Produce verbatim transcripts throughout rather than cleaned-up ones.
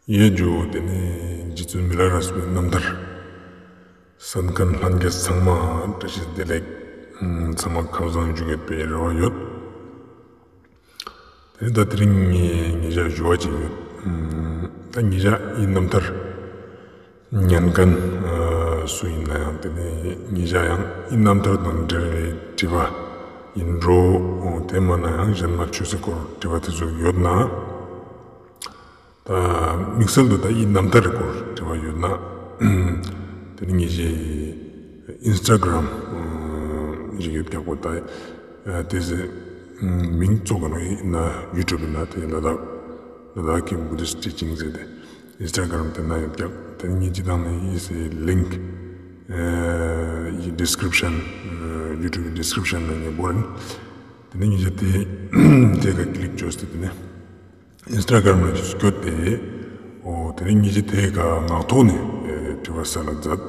ཡེ་ཇུ། དེ་ནེ་རྗེ་བཙུན་མི་ལ་རས་པའི་རྣམ་ཐར་གསན་མཁན་ལྷན་རྒྱས་ཚང་མ་བཀྲ་ཤིས་བདེ་ལེགས། ཚང་མ་ཁམས་བཟང་བཞུགས་ཡོད་པའི་རེ་བ་ཡོད། དེ་ནེ་ད་དེ་རིང་ངེད་ཅག་ཞུ་བ་ཅིག་ཡོད། ད་ངེད་ཅག་ཡི་རྣམ་ཐར་ཉན་མཁན་སུ་ཡིན་ན་ཡང་དེ་ནེ་ངེད་ཅག་ཡང་ཡི་རྣམ་ཐར་དང་འབྲེལ་བའི་དྲི་བ་ཡིན་འགྲོ། དེ་མ་ན་ཡང་གཞན་མ་ཆོས་སི་སྐོར་དྲི་བ་དེ་ཚོ་ཡོད་ན། ད་དམིགས་བསལ་དུ་ད་ཡི་རྣམ་ཐར་སྐོར་དྲི་བ་ཡོད་ན། དེ་ནེ་ངེད་ཅག་ཨིན་སི་ཊ་གྷ་རམ་ཞིག་ཡོད་ཀྱག་པོ། ད་དེ་ཟེར་མིང་ཙོགས་ག་ནོ་ཡིན་ན་ཡུ་ཊུབ་ཡིན་ན་དེ་ལ་དྭགས་ལ་དྭགས་ཀྱི་བུ་དིསྟ་ཊི་ཅིང་ཟེར་ཏེ་ཨིན་སི་ཊ་གྷ་རམ་དེ་ན་ཡོད་ཀྱག་དེ་ནེ་ངེད་ཅག་དང་ནི་ཡི་སི་ལིངཀ་ཡི་ཌིསི་ཀྲིཔ་ཤན་ཡུ་ཊུབ་ཌིསི་ཀྲིཔ་ཤན་ན་ངེད་བོར་ཡིན། དེ་ནེ་ངེད་ཅག་དེ་དེ་ཀ་ཀི་ལིཀ་བཅོས་ཏེ་དེ་ནེ་ཨིན་སི་ཊ་གྷ་རམ་ལ་སྐྱོད་དེ། འོ་དེ་ནེ་ངེད་ཅག་དེ་ཀ་ངག་ཐོག་ནེ་དྲི་བ་སལ་ལ་མཛད།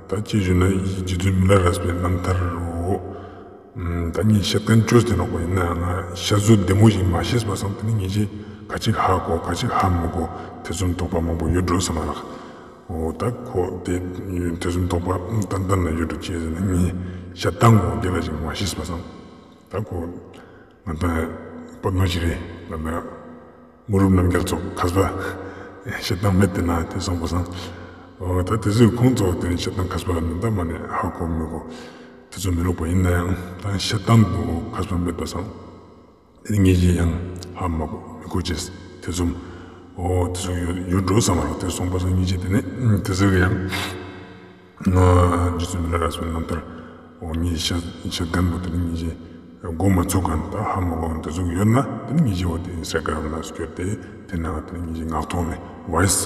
ད་ཅི་ཞུ་ན་རྗེ་བཙུན་མི་ལ་རས་པའི་རྣམ་ཐར་འོ། ད་ངས་བཤད་མཁན་བཅོས་ཏེ་ནོག་པ་ཡིན་ན་ཡང་ང་བཤད་ཚུལ་བདེ་མོ་ཞིག་མ་ཤེས་པ་སང་དེ་ནེ་ངེད་ཅག་ཁ་ཅིག་ཧ་གོ་ཁ་ཅིག་ཧ་མི་གོ་ཐེ་ཚོམ་དོགས་པ་མང་པོ་ཡོད་འགྲོ་བསམ་མ་རག་འོ་ད་ཁོ་དེ་ཐེ་ཚོམ་དོགས་པ་ཏན་ཏན་ལ་ཡོད་འགྲོ་ཅི་ཟེར་ན་ངས་བཤད་སྟངས་འོ་རྒྱལ་ལ་ཞིག་མ་ཤེས་པ་སང་ད་ཁོ་ང་དང་པདྨ་ཤྲི་ང་དང་མུ་རུབ་རྣམ་རྒྱལ་ཚོ་མཁས་པ་བཤད་སྟངས་མེད་དེ་ན་དེ་སོང་པ་སང་། འོ་ད་དེ་ཚོས་ཁོང་ཚོ་དེ་ནེ་བཤད་སྟངས་མཁས་པ་ནི་ད་མ་ནེ་ཧ་གོ་མི་གོ་དེ་ཚོ་མི་ལོག་པ་ཡིན་ན་ཡང་ད་བཤད་སྟངས་དུ་མཁས་པ་མེད་པ་སང་། དེ་ནེ་ངེད་ཅག་ཡང་ཧ་མ་གོ་མི་གོ་ཅེས་ཐེ་ཚོམ་འོ་དེ་ཚོ་ཡོད་འགྲོ་བསམ་མ་རག་དེ་སོང་པ་སང་ངེད་ཅག་དེ་ནེ་དེ་ཚོ་ཡང་རྗེ་བཙུན་མི་ལ་རས་པའི་རྣམ་ཐར་འོ་ངས་བཤད་མཁན་པོ་དེ་ནེ་ངེད་ཅག་གོ་མ་ཚུགས་མཁན་ད་ཧ་མ་གོ་མཁན་དེ་ཚོ་ཡོད་ན་དེ་ནེ་ངེད་ཅག་འོ་དེ་ཨིན་སི་ཊ་གྷ་རམ་ལ་སྐྱོད་དེ་དེ་ནང་དེ་ནེ་ངེད་ཅག་ངག་ཐོག་ནེ་ཝོ་ཡིས་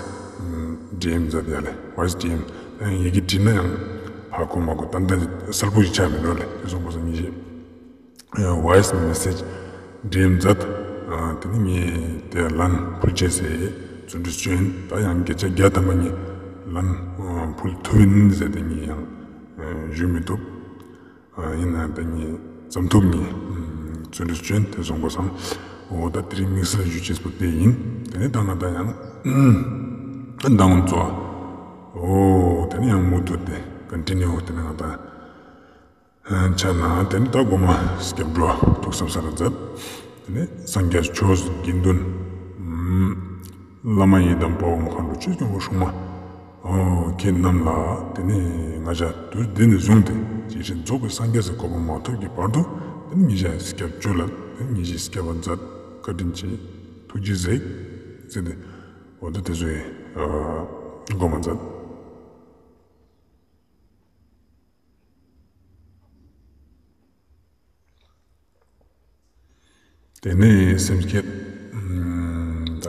ཌི་ཨེམ་མཛད་ཡ་ལེ། ཝོ་ཡིས་ཌི་ཨེམ་ཡི་གེ་བྲིས་ན་ཡང་ཧ་གོ་མ་གོ་ཏན་ཏན་གསལ་པོ་ཞིག་ཆ་མི་འགྲོ་ལེ། དེ་སོང་པ་སང་ངེད་ཅག་ཝོ་ཡིས་མེ་སེཇ་ཌི་ཨེམ་མཛད། དེ་ནེ་ངས་དེ་ལན་ཕུལ་ཅེས་སི་བརྩོན་འགྲུས་བཅོ་ཡིན། ད་ཡང་བརྒྱ་ཆ་བརྒྱ་ཐམ་པ་ངས་ལན་ཕུལ་ཐུབ་ཡིན་ཟེར་ཏེ་ངས་ཡང་ཞུ་མི་ཐུབ། ཡིན་ན་ད་ངས་ཙམ་ཐུབ་ངས་བརྩོན་འགྲུས་བཅོ་ཡིན། དེ་སོང་པ་སང་འོ་ད་དེ་རིང་དམིགས་བསལ་ཞུ་ཅེས་པོ་དེ་ཡིན། དེ་ནེ་ད་ང་ད་ཡང་ད་ང་ཚོ་འོ་དེ་ནེ་ཡང་མུ་མཐུད་དེ་ཀོན་ཊི་ནིའུ་དེ་ནེ་ང་ད་ཆ་ན་དེ་ནེ་ད་གོ་མ་སྐྱབས་འགྲོ་ཐུགས་བསམ་ས་ལ་མཛད། དེ་ནེ་སངས་རྒྱས་ཆོས་དགེ་འདུན་བླ་མ་ཡི་དམ་དཔའ་བོ་མཁའ་འགྲོ་ཆོས་སྐྱོང་བ་སྲུང་མ་ཁྱེད་རྣམས་ལ་དེ་ནེ་ང་ཞ་དུས་འདི་ནེ་བཟུང་སྟེ་ཇི་སྲིད་རྫོགས་པའི་སངས་རྒྱས་སི་གོ་འཕང་མ་ཐོབ་ཀྱི་བར་དུ་དེ་ནེ་ངེད་ཅག་སྐྱབས་བཅོལ་ལ་དེ་ནེ་ངེད་ཅག་སྐྱབས་པ་མཛད། བཀའ་དྲིན་ཆེ། ཐུགས་རྗེ་གཟིགས་ཟེར་ཏེ་འོ་ད་དེ་ཚོའི་གོ་མ་མཛད། དེ་ནེ་སེམས་བསྐྱེད་ད་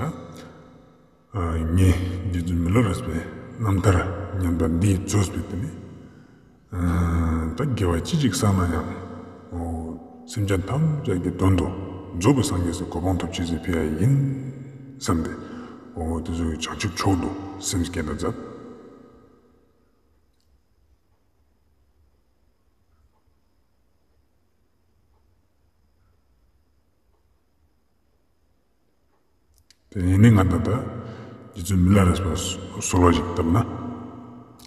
ངས་རྗེ་བཙུན་མི་ལ་རས་པའི་རྣམ་ཐར་ཉན་པ་འདིས་བཅོས་པའི་དེ་ནེ་ད་དགེ་བ་ཅི་ཞིག་བསགས་ན་ཡང་སེམས་ཅན་ཐམས་ཅད་ཀྱི་དོན་དུ་རྫོགས་པའི་སངས་རྒྱས་སི་གོ་འཕང་ཐོབ་ཅེས་སི་ཕི་ཡ་ཡིན་བསམ་སྟེ་འོ་དེ་ཚོའི་བྱང་ཆུབ་མཆོག་ཏུ་སེམས་བསྐྱེད་ད་མཛད། དེ་ནེ་ང་ད་ལྟ་རྗེ་བཙུན་མི་ལ་རས་པ་གསོལ་བ་ཞིག་བཏབ་ན།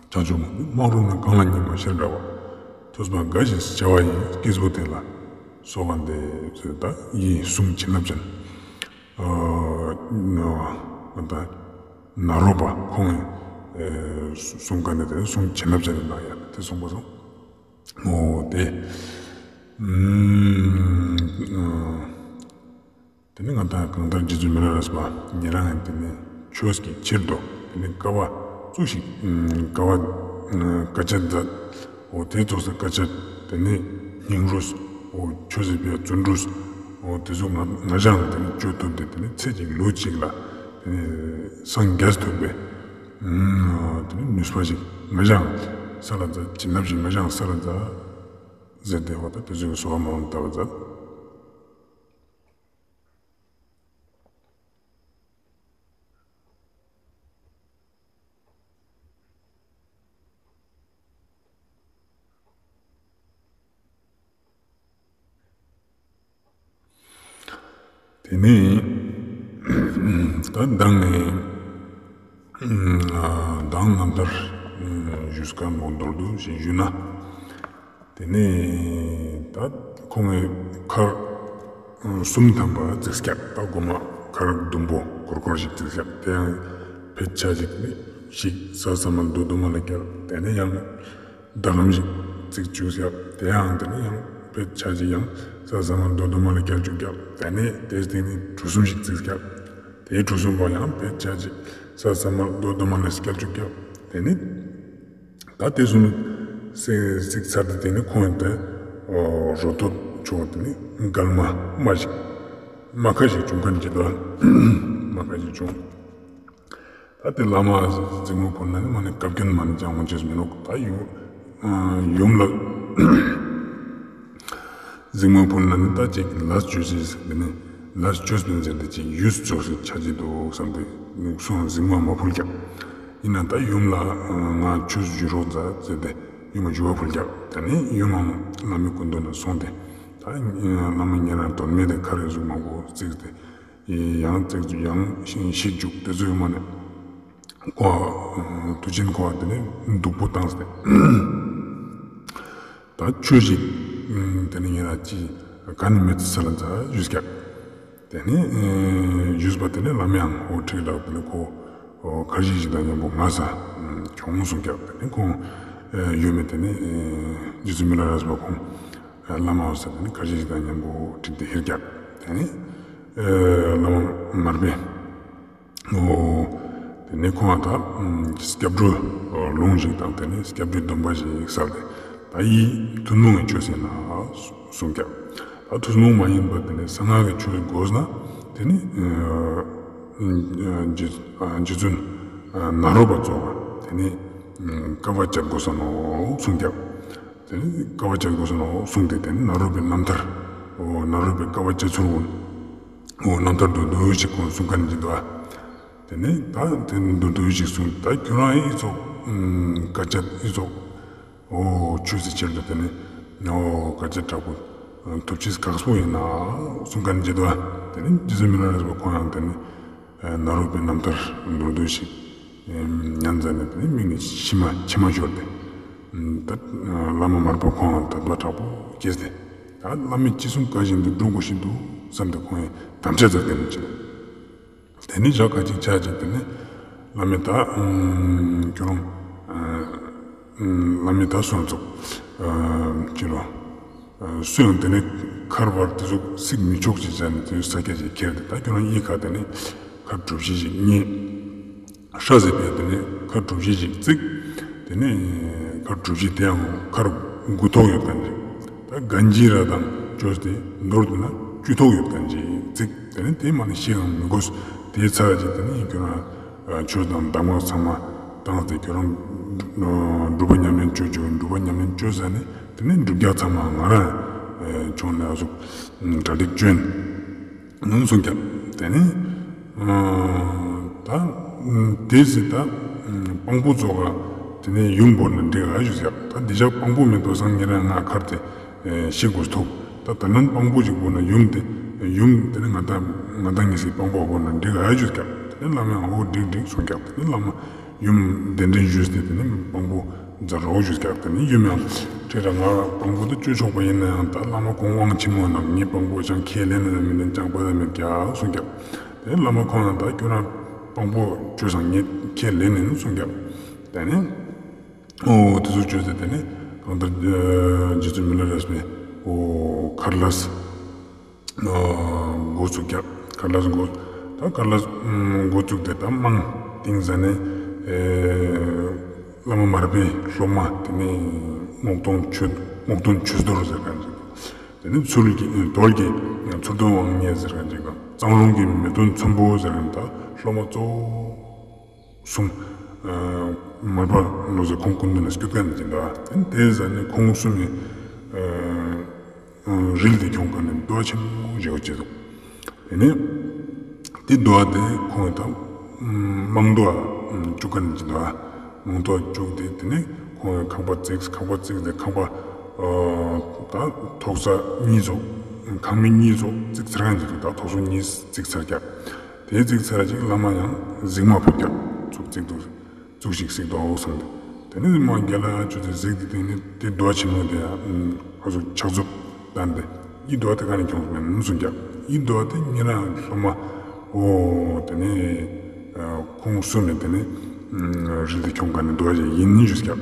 བྱང་ཆུབ་སྨག་རུམ་ན་གངས་ལ་ཉི་མ་ཤར་འདྲ་བ། ཐོས་པ་དགའ་ཞིང་སྐྱོ་བ་ཡི། སྐྱེས་བུ་དེ་ལ་གསོལ་བ་འདེབས་ཟེར་ད་ཡི་གསུང་བྱིན་རླབས་ཅན། ང་ད་ནཱ་རོ་པ་ཁོང་གསུང་མཁན་ནི་དེ་གསུང་བྱིན་རླབས་ཅན་ནི་ན་ཡང་དེ་གསུངས་པ་སོང་། འོ་དེ། དེ་ནེ་ང་དང་གང་ལྟར་རྗེ་བཙུན་མི་ལ་རས་པ་ཉེ་རང་ཡང་དེ་ནེ་ཆོས་ཀྱི་ཕྱིར་དུ་དེ་ནེ་དཀའ་བ་ཙོགས་ཤིག་དཀའ་བ་དཀའ་སྤྱད་མཛད། འོ་དེ་ཙོགས་སི་དཀའ་སྤྱད་དེ་ནེ་སྙིང་རུས་འོ་ཆོས་སི་ཕི་ཡ་བརྩོན་འགྲུས་འོ་དེ་ཙོགས་ང་ང་ཞའང་དེ་ནེ་བཅོ་ཐུབ་སྟེ་དེ་ནེ་ཚེ་གཅིག་ལུས་གཅིག་ལ་དེ་ནེ་སངས་རྒྱས་ཐུབ་པའི་དེ་ནེ་ནུས་པ་ཞིག་ང་ཞའང་སལ་ལ་མཛད། བྱིན་རླབས་ཤིག་ང་ཞའང་སལ་ལ་མཛད་ཟེར་ཏེ་འོ་ད་དེ་ཙོགས་སི་གསོལ་བ་མང་པོ་བཏབ་པ་མཛད། དེ་ནེ་ ད་མདང་ནེ་མདང་རྣམ་ཐར་ཞུས་ཁན་བོ་མདོར་བསྡུས་ཤིག་ཞུས་ན། ཏེ་ནེ་ད་ཁོང་ངི་མཁར་གསུམ་ཐམ་པ་བརྩིགས་ཀྱག། ད་གོ་མ་མཁར་ཟླུམ་པོ་སྐོར་སྐོར་ཞིག་བརྩིགས་ཀྱག། ཏེ་ཡང་ཕེད་ཆ་ཞིག་ནི་ཞིག་ས་ས་མ་རྡོ་རྡོ་མ་ལ་བརྒྱབ། ཏེ་ནེ་ཡང་ཟླ་གམ་ཞིག་བརྩིགས་བཅུག་ཀྱག། ཏེ་ཡང་ཏེ་ནེ་ཡང་ཕེད་ཆ་ཞིག་ཡང་ས་ས་མ་རྡོ་རྡོ་མ་ལ་བརྒྱབ་བཅུག་ཀྱག། ཏེ་ནེ་ཏེའི་སྟེང་ནེ་གྲུ་གསུམ་ཞིག་བརྩིགས་ཀྱག། ཏེའི་གྲུ་གསུམ་པོ་ཡང་ཕེད་ཆ་ཞིག་ས་ས་མ་རྡོ་རྡོ་མ་ལ་བརྒྱབ་བཅུག་ཀྱག། ཏེ་ནེ་ད་ཏེ་གསུམ་བརྩིགས་ཚར་ཏེ་ཏེ་ནེ་ཁོང་ངི་ཏེ་རོ་ཐོག་ཕྱོགས་ཏེ་ནེ་གལ་མ་མ་ཞིག་མ་ཁ་ཞིག་བྱུང་ཁན་ཅིག་འདུག། མ་ཁ་ཞིག་བྱུང་། ད་ཏེ་བླ་མ་གཟིགས་མོ་ཕུལ་ན་ནི་མ་ནེ་བཀའ་བཀྱོན་མ་ནེ་ཅང་འོང་ཅེས་མི་ནུག། ད་ཡུམ་ཡུམ་ལ་གཟིགས་མོ་ཕུལ་ན་ནི་ད་ཅིག་ལས་བཅོས་ཟེར་ཏེ་ནེ་ལས་བཅོས་པིན་ཟེར་ཏེ་ཅིག་ཡུས་ཙོགས་ཤིག་ཆ་ཅེས་འདུག་བསམ་སྟེ་གཟིགས་མོ་མ་ཕུལ་ཀྱག། ཨིན་ན་ད་ཡུམ་ལ་ང་ཆོས་ཞུ་རོགས་མཛད་ཟེར་ཏེ་ཡུམ་ལ་ཞུ་བ་ཕུལ་ཀྱག། ཏེ་ནེ་ཡུམ་ཡང་བླ་མའི་སྐུ་མདུན་ལ་སོང་སྟེ་ད་བླ་མ་ཉེ་རང་དོན་མེད་དེ་ཁ་རེ་ཟུག་མང་པོ་བརྩིགས་ཏེ་ཡང་བརྩིགས་ཡང་ཤིག་བཅུག། ཏེ་ཚོའི་མ་ནེ་ཁོ་དུས་ཆེན་ཁོ་ཏེ་ནེ་སྡུག་པོ་བཏང་སྟེ་ད་ཆོས་ཤིག་ཏེ་ནེ་ཉེ་རང་ཅི་ག་ནི་མེད་ས་ལ་མཛད་ཞུས་ཀྱག། ཏེ་ནེ་ཞུས་པ་ཏེ་ནེ་བླ་མའང་འོ་ཁྲིད་ལ་ཏེ་ནེ་ཁོ་ཁར་ཇི་ཞིག་དང་ཉམ་པོ་ང་ས་ཁྱོང་གསུངས་ཀྱག། ཏེ་ནེ་ཁོང་ཡུམ་མི་ཏེ་ནེ་རྗེ་བཙུན་མི་ལ་རས་པ་ཁོང་བླ་མ་འོ་ས་ཏེ་ནེ་ཁར་ཇི་ཞིག་དང་ཉམ་པོ་ཁྲིད་དེ་ཧེར་ཀྱག། ཏེ་ནེ་བླ་མ་མར་པས་འོ་ཏེ་ནེ་ཁོང་ང་ད་སྐྱབས་འགྲོ་ལུང་ཞིག་དང་ཏེ་ནེ་སྐྱབས་འགྲོའི་སྡོམ་པ་ཞིག་སལ་ཏེ་ད་འི་ཐུན་མོང་གི་ཆོས་ཟེར་ན་གསུངས་ཀྱག། ད་ཐུན་མོང་མ་ཡིན་པ་ཏེ་ནེ་གསང་སྔགས་ཀྱི་ཆོས་དགོས་ན་ཏེ་ནེ་རྗེ་རྗེ་བཙུན་ནཱ་རོ་པ་ཙོགས་ཏེ་ནེ་དཀའ་བ་སྤྱད་དགོས་ས་ནོག་གསུངས་ཀྱག། ཏེ་ནེ་དཀའ་བ་སྤྱད་དགོས་ས་ནོག་གསུངས་ཏེ་ཏེ་ནེ་ནཱ་རོ་པའི་རྣམ་ཐར་འོ་ནཱ་རོ་པའི་དཀའ་བ་སྤྱད་ཚུལ་འོ་འོ་རྣམ་ཐར་མདོར་བསྡུས་ཤིག་ཁོང་གསུང་ཁན་ཅིག་འདུག། ཏེ་ནེ་ད་ཏེ་མདོར་བསྡུས་ཤིག་གསུངས། ད་ཁྱོད་རང་འི་ཙོགས་དཀའ་སྤྱད་འི་ཙོགས་འོ་ཆོས་སི་ཆེད་དུ་ཏེ་ནེ་འོ་དཀའ་སྤྱད་དྲག་པོ་ཐུབ་ཅེས་ཁག་པོ་ཡིན་ན་གསུང་ཁན་ཅིག་འདུག། ཏེ་ནེ་རྗེ་བཙུན་མི་ལ་རས་པ་ཁོང་ཡང་ཏེ་ནེ་ནཱ་རོ་པའི་རྣམ་ཐར་མདོར་བསྡུས་ཤིག་ཉན་ཙ་ནེ་ཏེ་ནེ་མིག་ནེ་མཆི་མ་མཆི་མ་ཤོར་ཏེ་ད་བླ་མ་མར་པ་ཁོང་ཡང་དད་པ་དྲག་པོ་སྐྱེས་ཏེ་ད་བླ་མའི་ཅི་གསུང་བཀའ་བཞིན་དུ་སྒྲུབ་དགོས་ཤེས་འདུག་བསམ་སྟེ་ཁོང་ཡང་དམ་བཅའ་མཛད་དེ་ནེ་ཅི་ཏེ་ནེ་ཞག་ཁ་ཅིག་ཆ་ཅིག་ཏེ་ནེ་བླ་མས་ད་ཁྱོད་རང་བླ་མས་ད་སོང་ཙོགས་ཅི་ལོ། སུ་ཡང་ཏེ་ནེ་མཁར་བར་ཏེ་ཟུག་བརྩིགས་མི་ཆོག་ཅེས་བྱས་ནེ་ཏེ་ས་ཆ་ཅིག་ཁྱེར་ཏེ་ད་ཁྱོད་རང་འི་ཁ་ཏེ་ནེ་མཁར་གྲུ་བཞི་ཞིག་རྙེད། ཧྲ་ཟེར་པའི་ཏེ་ནེ་མཁར་གྲུ་བཞི་ཞིག་བརྩིགས། ཏེ་ནེ་མཁར་གྲུ་བཞི་དེའང་མཁར་དགུ་ཐོག་ཡོད་ཁན་ཅིག་ད་གན་ཇི་ར་དང་བཅོས་ཏེ་མདོར་བསྡུ་ན་བཅུ་ཐོག་ཡོད་ཁན་ཅིག་བརྩིགས། ཏེ་ནེ་ཏེ་མ་ནེ་ཤེས་ཡང་མི་དགོས། ཏེའི་ཚར་ཅིག་ཏེ་ནེ་ཁྱོད་རང་ཆོས་དང་གདམས་ངག་ཚང་མ་བཏང་སྟེ་ཁྱོད་རང་སྒྲུབ་པ་ཉམས་ལེན་བཅོས་བཅོས་སྒྲུབ་པ་ཉམས་ལེན་བཅོས་ཟ་ནེ་ཏེ་ནེ་སྒྲུབ་རྒྱག་ཚང་མ་ང་རང་ཆོས་ནེ་ཨ་ཟུག་གྲ་སྒྲིག་བཅོས་ནོ་གསུངས་ཀྱག། ཏེ་ནེ་ད་ཏེ་སི་ད་དཔང་པོ་ཙོགས་ལ་ཏེ་ནེ་ཡུམ་བོར་ན་འགྲིག་ག་ཞུས་ཀྱག། ད་འི་ཞག་དཔང་པོ་མེད་པ་སང་ཉེ་རང་ང་མཁར་ཏེ་ཤི་དགོས་ཐུག། ད་ད་ནན་དཔང་པོ་ཞིག་བོར་ན་ཡུམ་ཏེ་ཡུམ་ཏེ་ནེ་ང་ད་ང་ད་ངེ་སི་དཔང་པོ་བོར་ན་འགྲིག་ག་ཞུས་ཀྱག། ཏེ་ནེ་བླ་མས་འོ་འགྲིག་འགྲིག་གསུངས་ཀྱག། ཏེ་ནེ་བླ་མ་ཡུམ་གདན་འདྲེན་ཞུས་ཏེ་ཏེ་ནེ་དཔང་པོ་མཛད་རོགས་ཞུས་ཀྱག། ཏེ་ནེ་ཡུམ་ཡང་ཁྲེ་ར་ང་དཔང་པོ་ད་བཅོ་ཆོག་པ་ཡིན་ན་ཡང་ད་བླ་མ་ཁོང་དབང་ཆེན་མོ་ནང་ངའི་དཔང་པོ་ཅང་ཁས་ལེན་ན་མི་ལེན་ཅང་པ་ད་མེད་ཀྱག་གསུངས་ཀྱག། ཏེ་ནེ་བླ་མ་ཁོང་ཡང་ད་ཁྱོད་རང་དཔང་པོ་བཅོས་སང་ངས་ཁས་ལེན་ནེ་ནོ་གསུངས་ཀྱག། ཏེ་ནེ་འོ་ཏེ་ཚོ་བཅོས་ཏེ་ཏེ་ནེ་གང་ལྟར་རྗེ་བཙུན་མི་ལ་རས་པས་འོ་མཁར་ལས་འགོ་བཙུགས་ཀྱག། མཁར་ལས་འགོ་ད་མཁར་ལས་འགོ་བཙུགས་ཏེ་ད་རྨང་བཏིང་ཟ་ནེ་བླ་མ་མར་པའི་སློབ་མ་ཏེ་ནེ་རྨོག་སྟོང་ཆོས་རྨོག་སྟོང་ཆོས་རྡོར་ཟེར་ཁན་ཅིག། ཏེ་ནེ་ཚུལ་གྱི་རྡོལ་གྱི་མཚུར་སྟོན་དབང་ངེ་ཟེར་ཁན་ཅིག་དང་གཙང་རོང་གི་མེས་སྟོན་ཚོན་པོ་ཟེར་ཁན་ད་སློབ་མ་གཙོ་བོ་གསུམ་མར་པ་ལོ་ཙཱ་ཁོང་སྐུ་མདུན་ལ་སྐྱོད་ཁན་ཅིག་ད་ཏེ་ཟ་ནེ་ཁོང་གསུམ་ནི་རིལ་ཏེ་ཁྱོང་ཁན་ནི་རྡོ་ཆེན་མོ་ཞིག་ཡོད་ཅེས་དུག། ཏེ་ནེ་ཏེ་རྡོ་ཏེ་ཁོང་ད་རྨང་རྡོ་བཅུག་ཁན་ཅིག་ད་རྨང་རྡོ་བཅུག་སྟེ་ཏེ་ནེ་ཁོང་ཁང་པ་བརྩིགས་ཁང་པ་བརྩིགས་ཏེ་ཁང་པ་ད་ཐོག་ས་གཉིས་ཙོགས་ཁང་མིག་གཉིས་ཙོགས་བརྩིགས་ཚར་ཁན་ཅིག་དུག། ད་ཐོག་ས་གཉིས་བརྩིགས་ཚར་ཀྱག། དེ་ཙིག་ཚར་ཅིག་བླ་མ་ཡང་གཟིགས་མ་ཕེབས་ཀྱག་ཙུག་ཙིག་ཏུ་ཙུག་ཞིག་གཟིགས་དོ་སོང་སྟེ། དེ་ནས་མ་རྒྱལ་ལ་ཆུ་ཚོད་གཟིགས་ཏེ་དེ་ནས་དེ་རྡོ་ཆེན་མོ་དེ་ཡང་ཨ་ཟུག་ཕྱག་མཛུབ་བསྟན་ཏེ། ཨི་རྡོ་དེ་ག་ནས་ཁྱོངས་མིན་གསུངས་ཀྱག་ཨི་རྡོ་དེ་ཉེ་རང་སློབ་མ་འོ་དེ་ནས་ཁོང་གསུམ་ནས་དེ་ནས་རིལ་དེ་ཁྱོངས་ཀ་ནས་རྡོ་ཞིག་ཡིན་ཞུས་ཀྱག་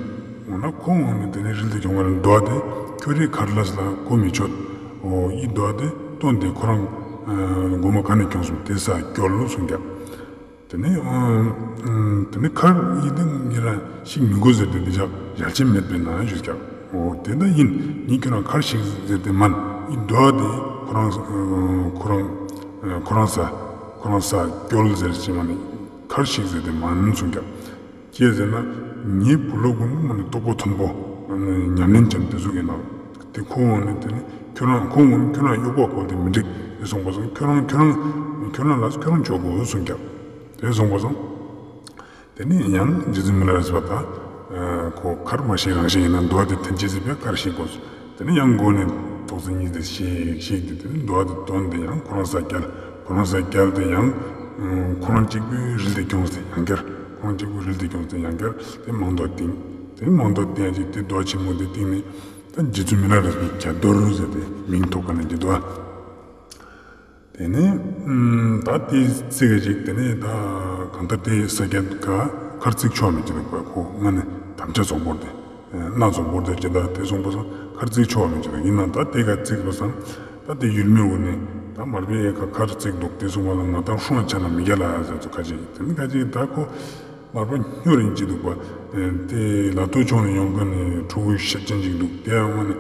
འོ་ན་ཁོང་འོ་ནས་དེ་ནས་རིལ་དེ་ཁྱོངས་ཀ་ནས་རྡོ་དེ་ཁྱོད་རའི་མཁར་ལས་ལ་གོ་མི་ཆོད། འོ་ཨི་རྡོ་དེ་སྟོན་ཏེ་ཁོ་རང་མགོ་མ་ག་ནས་ཁྱོངས་སོང་དེ་ས་སྐྱོལ་ལོ་གསུངས་ཀྱག་དེ་ནས་དེ་ནས་མཁར་ཡིན་དེ་ཉེ་རང་ཞིག་མི་དགོས་ཟེར་ཏེ་འདི་ཅག་ཡར་ཆེན་མེད་པས་ན་ཞུས་ཀྱག་འོ་དེ་འདྲ་ཡིན། ངས་ཁྱོད་རང་མཁར་ཞིག་ཟེར་ཏེ་མན། ཨི་རྡོ་དེ་ཁོ་རང་ཁོ་རང་ཁོ་རང་ས་ཁོ་རང་ས་སྐྱོལ་ཟེར་ཅི་མ་ནི་མཁར་ཞིག་ཟེར་ཏེ་མན་གསུངས་ཀྱག་ཅི་ཟེར་ན་ངའི་བུ་སློབ་ཀུན་མ་ནི་རྟོགས་པ་མཐོན་པོ་ཉམས་ལེན་ཅན་དེ་ཟུག་ཡིན་ནོག་དེ་ཁོ་འོ་ནས་དེ་ནས་ཁྱོད་རང་ཁོང་འོ་ནས་ཁྱོད་རང་གཡོག་པ་བཀོལ་ཏེ་མི་འགྲིག་དེ་སོང་པ་སོང་ཁྱོད་རང་ཁྱོད་རང་ཁྱོད་རང་ལ་ཁྱོད་རང་ཆོག་གོ་གསུངས་ཀྱག་དེ་སོང་པ་སོང་། དེ་ནས་ཡང་རྗེ་བཙུན་མི་ལ་རས་པ་དང་ཁོ་མཁར་མ་ཤེས་རང་ཤེས་ཡིན་ན་རྡོ་དེ་འཐེན་ཅེས་ཟེར་བས་མཁར་ཤེས་དགོས། དེ་ནས་ཡང་མགོ་ནས་ཐོག་ཚད་གཉིས་དེ་ཤིག་ཤིག་དེ་དེ་ནས་རྡོ་དེ་བཏོན་ཏེ་ཡང་ཁོ་རང་ས་བསྐྱལ། ཁོ་རང་ས་བསྐྱལ་ཏེ་ཡང་ཁོ་རང་གཅིག་པུའི་རིལ་དེ་ཁྱོངས་ཏེ་ཡང་བསྐྱར་ཁོ་རང་གཅིག་པུའི་རིལ་དེ་ཁྱོངས་ཏེ་ཡང་བསྐྱར་དེ་མང་དུ་བཏིང་། དེ་མང་དུ་བཏིང་ཅིག་དེ་རྡོ་ཆེན་མོ་དེ་བཏིང་ནས་ད་རྗེ་བཙུན་མི་ལ་རས་པའི་གྱ་རྡོར་ཟེར་ཏེ་མིང་ཐོགས་ཀ་ནས་ཀྱི་རྡོ། དེ་ནས་ད་དེ་ཚིག་གི་ཅིག་དེ་ནས་ད་གང་ལྟར་དེ་ས་སྐྱ་ཀ་མཁར་བརྩིགས་ཆོག་མི་ཅི་འདུག་པ་ཁོ་ང་ནི་དམ་བཅའ་རྫོགས་པོར་དེ་སྣ་རྫོགས་པོར་དེ་ཅི་ད་དེ་སོང་པ་སོང་མཁར་བརྩིགས་ཆོག་མི་ཅི་འདུག་ཡིན་ན་ད་དེ་ཀ་བརྩིགས་པ་སང་ད་དེ་ཡུལ་མི་འོ་ནས་ད་མར་པའི་ཀ་མཁར་བརྩིགས་འདུག་དེ་སོང་པ་ལ་ང་ད་ཧྲུང་ཆ་ན་མི་རྒྱལ་ལ་ཟེར་ཚོ་ཁ་ཅིག་དེ་ནི་ཁ་ཅིག་ད་ཁོ་མར་པ་སྨྱོ་རིན་ཅི་འདུག་པ། དེ་ལ་ཏོ་ཆུང་ནས་ཡོང་མཁན་ནི་ཕྲུ་གུ་ཤེད་ཅན་ཅིག་འདུག་དེ་ཡང་ནི་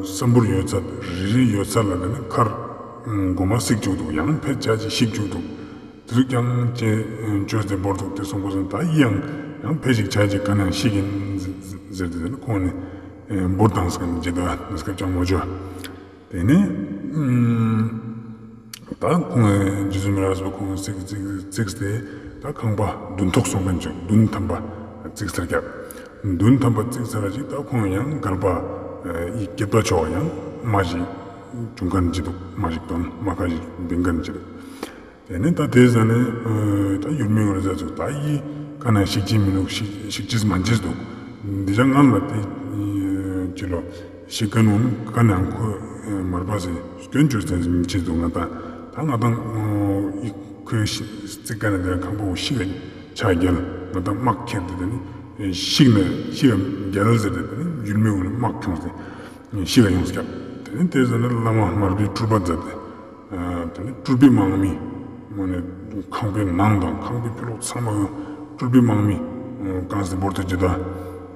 ས་འབུར་ཡོད་ཚད་རི་རི་ཡོད་ཚད་ལ་དེ་ནི་མཁར་མགོ་མ་བརྩིགས་བཅུག་འདུག་ཡང་ཕལ་ཆ་ཅིག་ཤིག་བཅུག་འདུག་དེ་ཟུག་ཀྱང་ཅེས་བཅོས་ཏེ་བོར་འདུག་དེ་སོང་པ་སོང་ད་ཡི་ཡང་ཡང་ཕལ་ཞིག་ཆ་ཅིག་ག་ནང་ཤིག་ཡིན་ཟེར་ཏེ་དེ་ནི་ཁོང་ནི་འབུར་བཏང་སྐམ་ཇི་ལྟ་ནི་སྐབས་ཀྱང་མ་བཅོས། དེ་ནས་ད་ཁོང་རྗེ་བཙུན་མི་ལ་རས་པ་ཁོང་བརྩིགས་བརྩིགས་བརྩིགས་ཏེ་ད་ཁང་པ་བདུན་ཐོག་སོང་མཁན་ཅིག་བདུན་ཐམ་པ་བརྩིགས་ཚར་ཀྱག་བདུན་ཐམ་པ་བརྩིགས་ཚར་ཅིག་ད་ཁོང་ཡང་མགར་པ་ཡི་སྐྱེད་པ་མཆོག་ཡང་མ་ཞིག་བྱུང་མཁན་ཅིག་འདུག་མ་ཞིག་དོན་མ་ཁ་ཞིག་འབིང་མཁན་ཅིག་འདུག་དེ་ནས་ད་དེ་ཟ་ནས་ད་ཡུལ་མི་ཡོད་རེད་ཟེར་ཚུལ་ད་ཡི་ཀ་ནས་ཤིག་ཅིག་མི་འདུག་ཤིག་ཅིག་མ་ཅིག་འདུག་འདི་ཅག་ང་ལ་དེ་ཅི་ལོ་ཤིག་ཀ་ནུ་ཀ་ནས་ཁོ་མར་པ་སེ་སྐྱོན་བཅོས་ཏེ་མི་ཅིག་འདུག་ང་ད་ད་ང་དང་ཡི་ཁོའི་ཤི་རྩིག་ཀ་ནས་དེ་ཁང་པ་ཤིག་ཆ་རྒྱལ་ང་དང་དམག་ཁྱེར་ཏེ་དེ་ནི་ཤིག་ནས་ཤིག་རྒྱལ་ཟེར་ཏེ་དེ་ནི་ཡུལ་མི་ཡོད་རེད་དམག་ཁྱོངས་ཏེ། ཤི་ལ་ཡོངས་ཀྱང་། དེ་ནས་དེ་ཟ་ནས་བླ་མ་མར་པའི་སྤྲུལ་པ་མཛད་དེ། དེ་ནས་སྤྲུལ་པའི་དམག་མི། མ་ནས་ཁང་པའི་ནང་དང་ཁང་པའི་ཕྱི་ལོགས་ཚང་མ་སྤྲུལ་པའི་དམག་མི། གང་སྟེ་བོར་དུ་ཇི་ལྟ།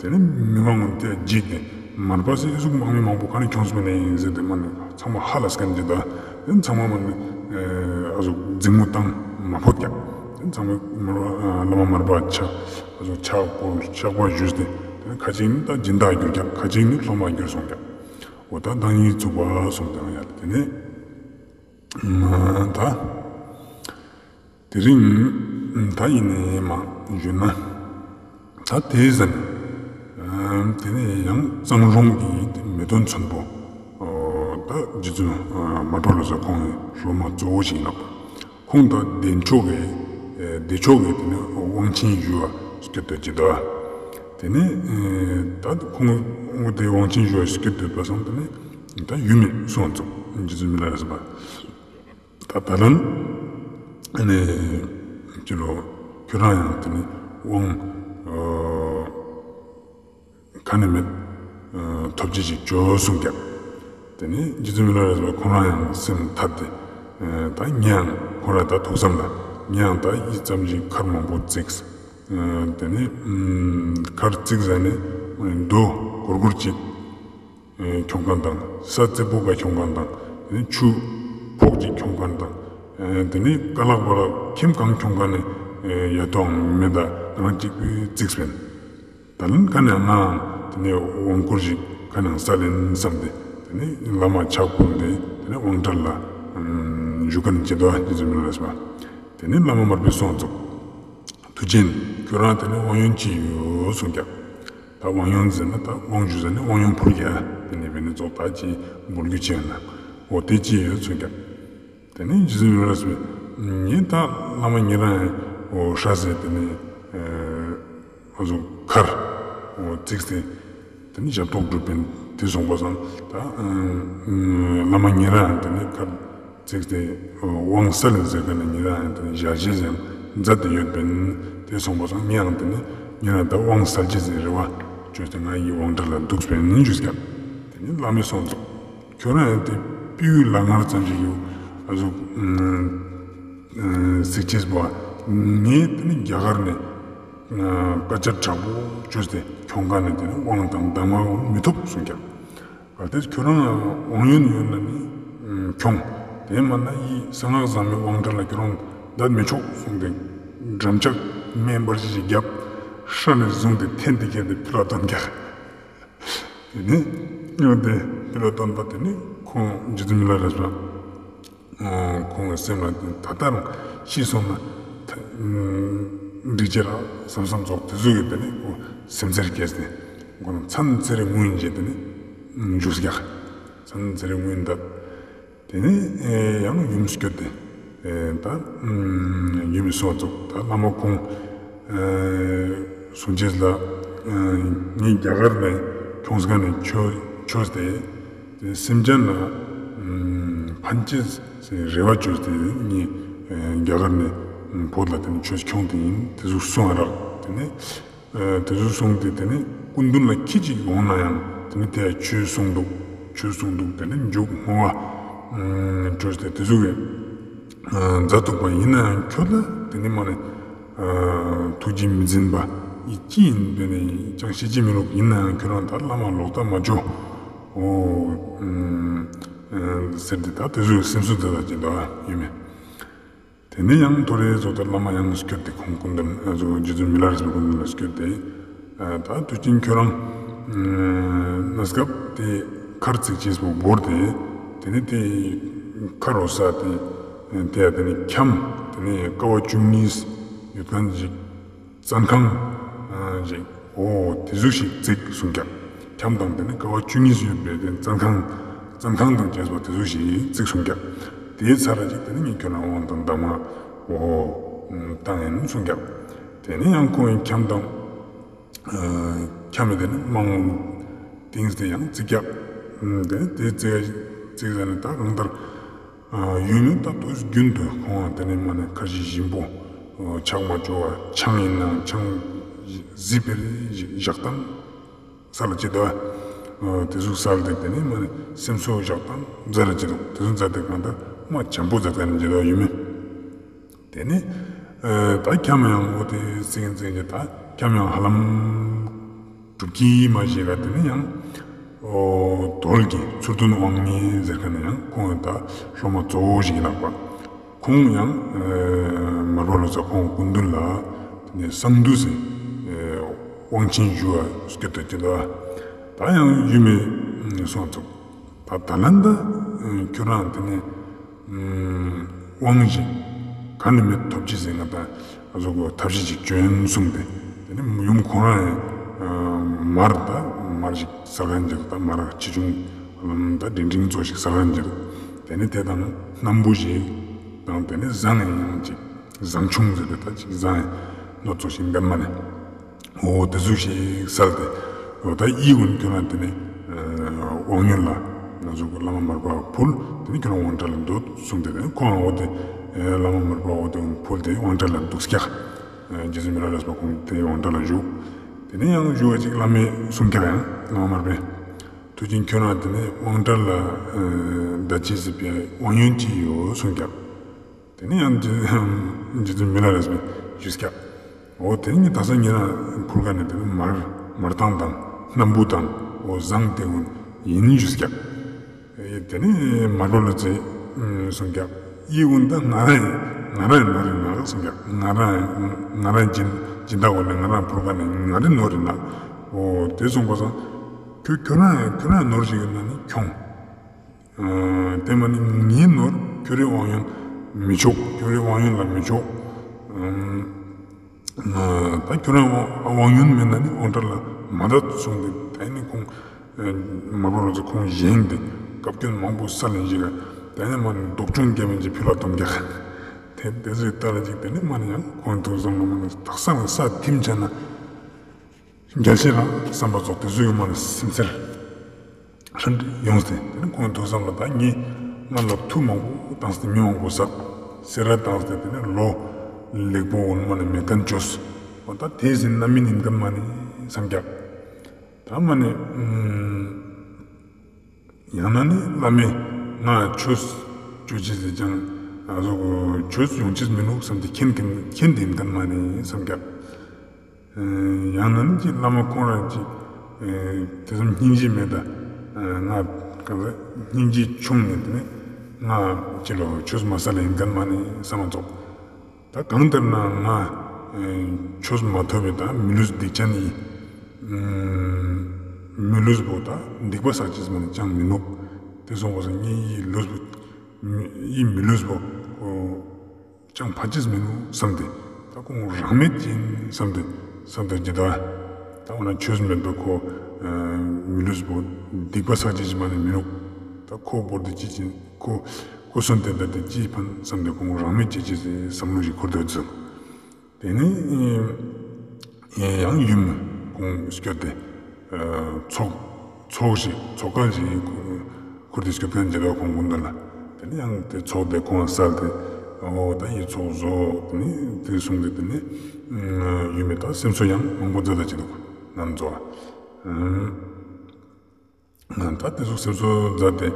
དེ་ནས་མི་མང་ངོ་དེ་འཇིགས་ཏེ། མར་པ་སེ་ཨི་ཟུག་དམག་མི་མང་པོ་ག་ནས་ཁྱོངས་པ་ནས་ཡིན་ཟེར་ཏེ་མ་ནས་ཚང་མ་ཧ་ལས་ཀྱང་ཇི་ལྟ། དེ་ནས་ཚང་མ་མ་ནས་ཨ་ཟུག་འཛིང་མོ་བཏང་མ་ཕོད་ཀྱང་། དེ་ནས་ཚང་མ་མར་པ་བླ་མ་མར་པ་ཆ། ཨ་ཟུག་ཕྱག་སྐོར་བཤགས་པ་ཞུས་ཏེ། དེ་ནས་ཁ་ཅིག་ནི་ད་སྦྱིན་བདག་གྱུར་ཀྱང་ཁ་ཅིག་ནི་སློབ་མ་གྱུར་སོང་ཀྱང་། འོ་ད་བདག་ཉིད་ཚུགས་པ་སོང་ཀྱང་ཡ་དེ་ནས་ད་དེ་རིང་ད་ཡིན་ནས་མ་ཞུས་ན་ད་དེ་ཟ་ནས་དེ་ནས་ཡང་གཙང་རོང་གི་མེས་སྟོན་ཚོན་པོ་ད་རྗེ་བཙུན་མར་པ་ལོ་ཙཱ་ཁོང་གི་སློབ་མ་གཙོ་བོ་ཞིག་ཡིན་ནོག་ཁོང་དང་བདེ་མཆོག་གི་བདེ་མཆོག་གི་དེ་ནས་དབང་ཆེན་ཞུ་བ་སྐད་དོད་ཀྱི་འདུག་དེ་ནས་ད་ཁོང་དེ་དབང་ཆེན་ཞུ་བ་སྐད་དོད་པ་སང་དེ་ནས་ད་ཡུལ་མི་སོང་ཙུག་རྗེ་བཙུན་མི་ལ་རས་པ་ད་ད་ལན་ཨ་ནི་ཅི་ལོ་ཁྱོད་རང་ཡང་དེ་ནས་དབང་ག་ནས་མེད། ཐོབ་ཅི་ཞིག་བྱོས་གསུངས་ཀྱང་། དེ་ནས་རྗེ་བཙུན་མི་ལ་རས་པ་ཁོ་རང་ཡང་སེམས་ཐད་དེ། ད་ངས་ཡང་ཁོ་རང་ད་ཐུགས་བསམ་ལ་ངས་ཡང་ད་ཡི་ཙམ་ཞིག་མཁར་མང་པོ་བརྩིགས། དེ་ནས་མཁར་བརྩིགས་ཟ་ནས་རྡོ་གུར་གུར་ཅིག་ཁྱོང་མཁན་དང་ས་རྩེ་པོ་ག་ཁྱོང་མཁན་དང་དེ་ནས་ཆུ་ཕོག་ཅིག་ཁྱོང་མཁན་དང་། དེ་ནས་ཀ་ལག་པ་ལ་ཁྱིམ་གང་ཁྱོང་མཁན་ནི་ཡ་ཏོང་མེད་ད་རང་གཅིག་པུས་བརྩིགས་པིན། ད་ལན་ཀ་ནས་ང་དེ་ནས་དབང་བསྐུར་ཞིག་ཀ་ནས་ས་ལེན་བསམ་སྟེ་དེ་ནས་བླ་མ་ཕྱག་ཕུལ་ཏེ་དེ་ནས་དབང་གྲལ་ལ་བཞུགས་མཁན་ཅི་འདུག་རྗེ་བཙུན་མི་ལ་རས་པ། དེ་ནས་བླ་མ་མར་པས་གསུངས་ཙུག་དུས་ཆེན་ཁྱོད་རང་དེ་ནས་དབང་ཡོན་ཅི་ཡོད་གསུངས་ཀྱང་། ད་དབང་ཡོན་ཟེར་ན་ད་དབང་ཞུ་ཟེར་ན་དབང་ཡོན་ཕུལ་ཡ་དེ་ནས་བེ་ནི་ཙོགས་ད་ཅི་འབུལ་རྒྱུ་ཅི་ཡོད་ན་འོ་དེ་ཅི་ཡོད་གསུངས་ཀྱང་། དེ་ནས་རྗེ་བཙུན་མི་ལ་རས་པས་ ངས་ད་བླ་མ་ཉེ་རང་ཡང་འོ་ཧྲ་ཟེར་དེ་ནས་ཨ་ཟུག་མཁར་འོ་བརྩིགས་ཏེ་དེ་ནས་ཞབས་ཏོག་སྒྲུབ་པིན་དེ་སོང་པ་སང་ད་བླ་མ་ཉེ་རང་ཡང་དེ་ནས་མཁར་བརྩིགས་ཏེ་དབང་གསལ་ཟེར་མཁན་ནི་ཉེ་རང་ཡང་དེ་ནས་ཞལ་བཞེས་ཡང་མཛད་དེ་ཡོད་པིན། དེ་སོང་པ་སང་ངས་ཡང་དེ་ནས་ཉེ་རང་ད་དབང་གསལ་ཅེས་ཟེར་རེ་བ་བཅོལ་ཏེ་ང་ཡི་དབང་གྲལ་ལ་འདུག་པིན་ཞུས་ཀྱག་དེ་ནས་བླ་མས་གསུངས་སོ། ཁྱོད་རང་ཡང་དེ་པི་ཡུལ་ལ་ངར་ཙམ་ཞིག་ཡོད་ཨ་ཟུག་གཟིགས་ཅེས་པོ་ངས་དེ་ནི་རྒྱ་གར་ནས་སྐད་ཆ་དྲག་པོ་བཅོས་ཏེ་ཁྱོང་ཁན་ནི་དེ་ནི་དབང་དང་གདམས་ངག་མི་ཐོབ་གསུངས་ཀྱག་གལ་ཏེ་ཁྱོད་རང་དབང་ཡོན་ཡོད་ན་ནི་ཁྱོང་། དེ་མ་ན་ཡི་གསང་སྔགས་ཟབ་མོའི་དབང་གྲལ་ལ་ཁྱོད་རང་བསྡད་མི་ཆོག་གསུངས་ཏེ་འགྲམ་ལྕག་མེ་འབར་ཞིག་བརྒྱབ། ཧྲ་ནས་བཟུང་སྟེ་འཐེན་ཏེ་ཁྱེར་ཏེ་ཕི་ལ་བཏོན་ཀྱག་དེ་ནས་དེ་ཕི་ལ་བཏོན་པ་དེ་ནས་ཁོང་རྗེ་བཙུན་མི་ལ་རས་པ་ཁོང་གི་སེམས་ལ་ད་ལྟ་རང་ཤི་སོང་ན་འགྲིག་ཅེས་ར་བསམ་བསམ་ཙོགས་དེ་ཚོ་ཡོད་དེ་ནས་ཁོ་སེམས་ཚེར་སྐྱེས་ཏེ་ཁོ་ན་མཚན་ཚེ་རིང་སྔོན་རྗེས་དེ་ནས་བཞུགས་ཀྱག་མཚན་ཚེ་རིང་སྔོན་ད། དེ་ནས་ཡང་ཡུམ་སྐྱོད་དེ། ད་ཡུམ་སོང་ཙོགས་ད་བླ་མ་ཁོང་གསུང་ཅེས་ལ་ངས་རྒྱ་གར་ནས་ཁྱོང་ས་ནས་ཆོས་ཆོས་ཏེ་སེམས་ཅན་ལ་ཕན་ཅེས་རེ་བ་བཅོལ་ཏེ་ངས་རྒྱ་གར་ནས་བོད་ལ་དེ་ནས་ཆོས་ཁྱོང་དེ་ཡིན་དེ་ཟུག་གསུང་བ་རག་དེ་ནས། དེ་ཚོ་གསུངས་ཏེ་དེ་ནས་སྐུ་མདུན་ལ་ཁྱི་གཅིག་འོང་ན་ཡང་དེ་ནས་དེ་ཡང་ཆོས་གསུང་འདུག་ཆོས་གསུང་འདུག་དེ་ནས་མཇུག་བསྔོ་བ་བཅོས་ཏེ་དེ་ཚོ་གི་མཛད་འདུག་པ་ཡིན་ན་ཡང་ཁྱོད་ལ་དེ་ནས་མ་ནས་ཐུགས་རྗེ་མི་འཛིན་པ་ཡི་ཅི་ཡིན་དེ་ནས་ཅང་ཤེས་ཀྱི་མི་འདུག་ཡིན་ན་ཡང་ཁྱོད་རང་ད་བླ་མ་ལོག་ལྟ་མ་བཅོ་འོ་ཟེར་ཏེ་ད་དེ་ཚོ་གི་སེམས་གསོ་དེ་ལ་ཅི་འདུག་ཡོད་མེད། དེ་ནས་ཡང་ཐོ་རེ་ཚོ་ལྟར་བླ་མ་ཡང་སྐྱོད་དེ་ཁོང་སྐུ་མདུན་ཨ་ཚོ་རྗེ་བཙུན་མི་ལ་རས་པའི་སྐུ་མདུན་ལ་སྐྱོད་དེ། ད་དུས་ཀྱིན་ཁྱོད་རང་གནས་སྐབས་དེ་མཁར་བརྩིགས་ཅེས་པོ་བོར་ཏེ། དེ་ནས་དེ་མཁར་འོ་ས་དེ་དེ་ཡ་དེ་ནས་ཁྱམས་དེ་ནས་ཀ་བ་བཅུ་གཉིས་ཡོད་མཁན་ཞིག་བཙོན་ཁང་ཞིག་འོ་དེ་ཟུག་ཞིག་བརྩིགས་གསུངས་ཀྱག་ཁྱམས་དང་དེ་ནས་ཀ་བ་བཅུ་གཉིས་ཡོད་པའི་དེ་བཙོན་ཁང་བཙོན་ཁང་དང་བཅས་པ་དེ་ཟུག་ཞིག་བརྩིགས་གསུངས་ཀྱག་དེའི་ཚར་ར་ཅིག་དེ་ནས་ངས་ཁྱོད་རང་དབང་དང་གདམས་ངག་འོ་བཏང་ཡིན་གསུངས་ཀྱག་དེ་ནས་ཡང་ཁོང་ཡང་ཁྱམས་དང་ཁྱམས་མི་དེ་ནས་མང་ཏིང་སྟེ་ཡང་བརྩིགས་ཀྱག་དེ་ནས་དེ་བརྩིགས་བརྩིགས་ཟ་ནས་ད་གང་ལྟར། ཡུལ་ནི་ད་དུས་རྒྱུན་དུ་ཁོང་དེ་ནས་མ་ནས་ཁར་ཇི་ཞིམ་པོ་ཆག་མ་བཅོ་བ་ཆང་ཡིན་ནའང་ཆང་བཟི་བེ་རེ་ཞིག་བཞག་སྟངས་ས་ལ་ཅི་འདུག་དེ་ཟུག་ས་ལ་དེ་དེ་ནས་མ་ནས་སེམས་གསོ་བཞག་སྟངས་མཛད་ར་ཅི་འདུག་དེ་ཟུག་མཛད་དེ་གང་ལྟར་མ་བྱམས་པོ་མཛད་དེ་ནས་ཅི་འདུག་ཡུལ་མི། དེ་ནས་ད་ཁྱམས་ཡང་འོ་དེ་སེང་སེང་གི་ད་ཁྱམས་ཡང་ཧ་ལམ་གྲུབ་ཀྱི་མ་ཞིག་ག་དེ་ནས་ཡང་རྡོལ་གྱི་ཚུར་སྟོན་དབང་ངེ་ཟེར་མཁན་ནི་ཡང་ཁོང་ཡང་ད་སློབ་མ་གཙོ་བོ་ཞིག་ཡིན་ནག་པ། ཁོང་ཡང་མར་པ་ལོ་ཙཱ་ཁོང་སྐུ་མདུན་ལ་དེ་ནས་གསང་འདུས་སི་དབང་ཆེན་ཞུ་བ་སྐྱོད་དུ་ཅི་ལ་ད་ཡང་ཡུལ་མི་སོང་ཚུགས། ད་ད་ལན་ད་ཁྱོད་རང་དེ་ནས་དབང་ཞིག་ག་ནས་མེད་ཐོབ་ཅི་ཟེར་ང་ད་ཨ་ཟུག་གི་ཐབས་ཤེས་ཅིག་བཅོན་གསུངས་ཏེ། དེ་ནས་ཡུམ་ཁོང་རང་ཡང་མར་ད་མར་ཞིག་ཟ་མཁན་ཅིག་ད་མར་ཆེ་ཆུང་ལམ་ད་འབྲིང་འབྲིང་ཙོགས་ཤིག་ཟ་མཁན་ཅིག་དེ་ནས་དེ་དང་སྣམ་བུ་ཞིག་དང་དེ་ནས་ཟངས་ཡང་ཅིག་ཟངས་ཆུང་ཟེར་ཏེ་ད་ཅིག་ཟངས་ཡང་ནོར་ཙོགས་ཤིག་འདན་མ་ནས། འོ་དེ་ཟུག་ཞིག་སལ་ཏེ། འོ་ད་ཡིད་འོང་ཁྱོད་རང་དེ་ནས་དབང་ཡོན་ལ་ང་ཚོ་གི་བླ་མ་མར་པ་ཕུལ། དེ་ནས་ཁྱོད་རང་དབང་གྲལ་ལ་འདུག་གསུངས་ཏེ། དེ་ནས་ཁོང་འོ་དེ་བླ་མ་མར་པ་འོ་དེ་ཕུལ་ཏེ་དབང་གྲལ་ལ་འདུག་ཀྱག་རྗེ་བཙུན་མི་ལ་རས་པ་ཁོང་དེ་དབང་གྲལ་ལ་བཞུགས། དེ་ནས་ཡང་བཞུགས་པ་ཅིག་བླ་མས་གསུངས་ཀྱག་ཡང་བླ་མ་མར་པས། དུས་ཀྱིན་ཁྱོད་རང་དེ་ནས་དབང་གྲལ་ལ་བསྡད་ཅེས་སི་ཕིའ་དབང་ཡོན་ཅི་ཡོད་གསུངས་ཀྱག་དེ་ནས་ཡང་རྗེ་རྗེ་བཙུན་མི་ལ་རས་པས་ཞུས་ཀྱག་འོ་དེ་ནི་ད་ས་ཉེ་རང་ཕུལ་མཁན་ནི་དེ་ནི་མར་མར་ཐང་དང་སྣམ་བུ་དང་འོ་ཟངས་དེ་ཀུན་ཡིན་ཞུས་ཀྱག་དེ་ནས་མར་པ་ལོ་ཙཱས་གསུངས་ཀྱག་ཡིད་འོང་ད་ང་རང་ཡིན་ང་རང་ཡིན་ནོར་ཡིན་ནག་གསུངས་ཀྱག་ང་རང་ཡིན་ང་རང་སྦྱིན་སྦྱིན་བདག་འོ་ལས་ང་རང་ཕུལ་མཁན་ནི་ང་རང་ནོར་ཡིན་ནག་འོ་དེ་གསུངས་པ་སང་ཁྱོད་ཁྱོད་རང་ཁྱོད་རང་ནོར་ཞིག་ཡིན་ན་ནི་ཁྱོང་། དེ་མ་ནི་ངའི་ནོར་ཁྱོད་རའི་དབང་ཡོན་མི་ཆོག་ཁྱོད་རའི་དབང་ཡོན་ལ་མི་ཆོག་ད་ཁྱོད་རང་དབང་ཡོན་མེད་ན་ནི་དབང་གྲལ་ལ་མ་བསྡད་གསུངས་ཏེ། དེ་ནི་ཁོང་མར་པ་ལོ་ཙཱ་ཁོང་བཞེངས་ཏེ་བཀའ་བཀྱོན་མང་པོ་སལ་ནས་ཞིག་དེ་ནི་མ་ནི་སྡུག་སྦྱོང་རྒྱབ་མིན་གྱི་ཕི་ལ་སྡོམ་རྒྱག་དེ་ཚོའི་ལྟ་ལ་ཅིག་དེ་ནི་མ་ནི་ཡང་ཁོང་ཐུགས་བསམ་ལ་མ་ནི་དག་ས་ནི་ས་ཐིམ་ཆ་ན་རྒྱལ་ཞེས་རང་བསམ་པ་ཙོགས་དེ་ཚོའི་མ་ནི་སེམས་ཚེར་ཧྲན་ཡོངས་ཏེ་དེ་ནི་ཁོང་ཐུགས་བསམ་ལ་ད་ངས་སྔར་ལ་མཐུ་མང་པོ་བཏང་སྟེ་མི་མང་པོ་བསགས་སེ་ར་བཏང་སྟེ་དེ་ནི་ལོ་ལེགས་པོ་འོ་ན་མ་ནི་མེད་མཁན་བཅོས་འོ་ད་དེ་ཟིན་རྣམ་སྨིན་ཡིན་མཁན་མ་ནི་བསམ་རྒྱག་ད་མ་ནི་ཨུམ། ཡང་ན་ནི་བླ་མས་ང་ཆོས་ཅོ་ཅེས་ཟེར་ཀྱང་ཨ་ཟོ་ཆོས་ཡོང་ཅེས་མི་ནུག་བསམ་སྟེ་མཁྱེན་མཁན་མཁྱེན་ཏེ་ཡིན་མཁན་མ་ནི་བསམ་རྒྱག་ཡང་ན་ནི་ཅིག་བླ་མ་ཁོང་རང་ཅིག་དེ་ཙམ་སྙིང་རྗེ་མེད་ད་ང་ག་ཟེར་སྙིང་རྗེ་ཆུང་ནས་དེ་ནི་ང་ཅི་ལོ་ཆོས་མ་ས་ལ་ཡིན་མཁན་མ་ནི་བསམ་མ་ཙོགས། ད་གང་ལྟར་ན་ང་ཆོས་མ་ཐོབ་པའི་ད་མི་ལུས་སྡིག་ཅན་ཡིན། མི་ལུས་པོ་ད་སྡིག་པ་བསགས་ཅེས་མ་ནི་ཅང་མི་ནུག་དེ་སོང་པ་སང་ངའི་ལུས་པོ་ཡི་མི་ལུས་པོ་ཅང་ཕ་ཅེས་མི་ནུག་བསམ་སྟེ་ད་ཁོང་རང་མེད་ཅིག་བསམ་སྟེ་བསམ་སྟེ་ཇི་ལྟ་ད་འོ་ན་ཆོས་མེད་པ་ཁོ་མི་ལུས་པོ་སྡིག་པ་བསགས་ཅེས་མ་ནི་མི་ནུག་ད་ཁོ་བོར་ཏེ་ཅི་ཅི་ཁོ་ཁོ་སོན་ཏེ་ད་དེ་ཅི་ཕན་བསམ་སྟེ་ཁོང་རང་མེད་ཅི་ཅི་ཟེར་བསམ་བློ་ཞིག་འཁོར་དོ་ཚུལ། དེ་ནས་ཡང་ཡུམ་ཁོང་སྐྱོད་དེ་ཚོགས་ཚོགས་ཤིག་ཚོགས་ཁང་ཞིག་ཁུར་ཏེ་སྐྱོད་མཁན་ཇི་ལྟ་ཁོང་སྐུ་མདུན་ལ་དེ་ནས་ཡང་དེ་ཚོགས་དེ་ཁོང་སལ་ཏེ་འོ་ད་ཡི་ཚོགས་བཟོ་དེ་ནས་དེ་གསུངས་ཏེ་དེ་ནས་ཡུམ་མི་ད་སེམས་གསོ་ཡང་མང་པོ་མཛད་ད་ཅི་འདུག་ནམ་ཚོགས། ད་དེ་ཚོ་སེམས་གསོ་མཛད་དེ་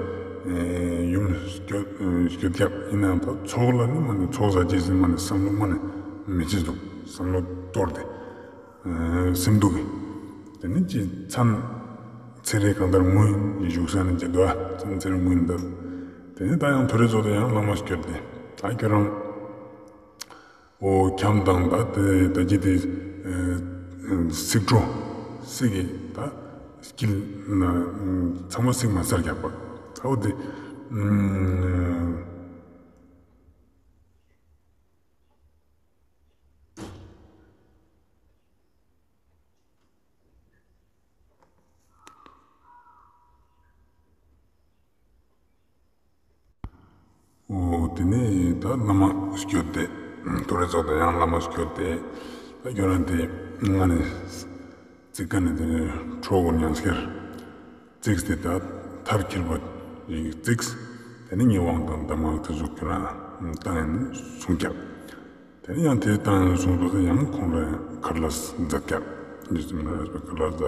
ཡུམ་སྐྱོད་སྐྱོད་རྒྱག་ཡིན་ནའང་ད་ཚོགས་ལ་ནི་མ་ནི་ཚོགས་ཟ་ཅེས་ཟེར་མ་ནི་བསམ་བློ་མ་ནི་མི་ཅི་འདུག་བསམ་བློ་གཏོར་ཏེ་སེམས་སྡུག་གི་དེ་ནི་ཅི་མཚམས་ཚེ་རེ་གང་ལྟར་ངུ་ཡིན་བཞུགས་ས་ནི་ཇི་ལྟ་མཚམས་ཚེ་རེ་ངུ་ཡིན་ད་དེ་ནི་ད་ཡང་ཐོ་རེ་ཚོགས་དེ་ཡང་བླ་མ་སྐྱོད་དེ་ད་ཁྱོད་རང་འོ་ཁྱམས་དང་ད་དེ་ད་ཅི་དེ་སིག་འཕྲོ་སིག་གི་ད་སྐྱིལ་ཚང་མ་སིག་མ་ཚར་རྒྱག་པ་ད་འོ་དེ། འོ་དེ་ནས་ད་བླ་མ་སྐྱོད་དེ་ཐོ་རེ་ཚོགས་དེ་ཡང་བླ་མ་སྐྱོད་དེ་ད་ཁྱོད་རང་དེ་ང་ནི་ཙིག་ཀ་ནས་དེ་ནས་ཁྲོ་གོ་ཉང་སྐྱར་ཙིག་དེ་ད་ཐབས་ཁྱེར་པ་ཡིན་ཙིག་དེ་ནས་ངའི་དབང་དང་གདམས་ངག་དེ་ཟུག་ཁྱོད་རང་བཏང་ཡིན་གསུང་རྒྱག་དེ་ནས་ཡང་དེ་བཏང་ཡང་གསུངས་པ་དང་ཡང་ཁོང་རང་ཁར་ལ་མཛད་ཀྱག་རྗེ་བཙུན་མི་ལ་རས་པའི་ཁར་ལ་མཛད།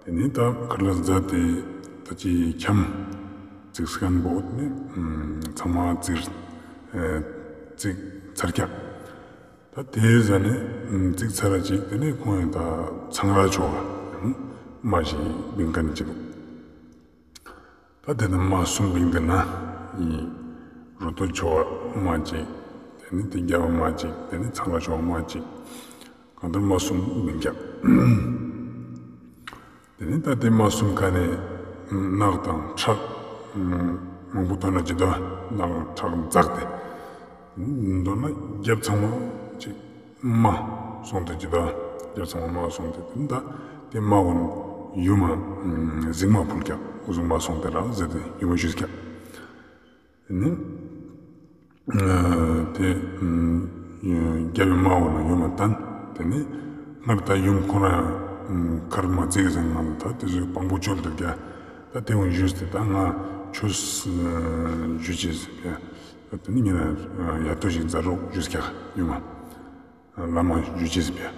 དེ་ནས་ད་ཁར་ལ་མཛད་དེ་ད་ཅི་ཁྱམས་ཙིག་སྐམ་པོ་ནི་ཚང་མ་ཙིག་ཙིག་ཚར་ཀྱག་ད་དེ་ཟ་ནས་ཙིག་ཚར་ར་ཅིག་དེ་ནས་ཁོང་ཡང་ད་ཚང་ར་ཆོ་བ་ཡང་མ་ཞིག་བིང་ཀ་ནི་ཅི་འདུག་ད་དེ་ནི་མ་གསུམ་བིང་དེ་ན་ཡིན། རུ་ཏོ་ཆོ་བ་མ་གཅིག་དེ་ནི་དེ་རྒྱ་བ་མ་གཅིག་དེ་ནི་ཚང་ལ་ཆོ་བ་མ་གཅིག་གང་ལྟར་མ་གསུམ་བིང་རྒྱག་དེ་ནི་ད་དེ་མ་གསུམ་ཀ་ནས་ནག་དང་ཁྲག་མང་པོ་ཐོན་ན་ཇི་ལྟ་ནག་ཁྲག་འཛག་སྟེ། མདོར་ན་རྒྱབ་ཚང་མ་ཅིག་རྨ་སོང་སྟེ་ཇི་ལྟ་རྒྱབ་ཚང་མ་རྨ་སོང་སྟེ་དེ་ནི་ད་དེ་རྨ་བོ་ནི་ཡུམ་མ་གཟིགས་མ་ཕུལ་ཀྱག་སྐུ་གཟུགས་རྨ་སོང་སྟེ་ར་ཟེར་ཏེ་ཡུམ་མ་ཞུས་ཀྱག་དེ་ནི་དེ་རྒྱབ་བི་རྨ་བོ་ནི་ཡུམ་མ་བསྟན། དེ་ནི་སྔར་ད་ཡུམ་ཁོ་རང་ཁར་མ་བརྩིགས་ཟིན་ང་ད་དེ་ཚོའི་དཔང་པོ་བཅོལ་ཏེ་ཀྱག་ད་དེ་བོ་ཞུས་ཏེ་ད་ང་ཆོས་ཞུ་ཅེས་ཟེར་ཀྱག་དེ་ནི་ངེད་ན་ཡ་ཏོ་ཞིག་མཛད་རོགས་ཞུས་ཀྱག་ཡུམ་མ་བླ་མ་ཞུ་ཅེས་ཟེར་ཀྱག་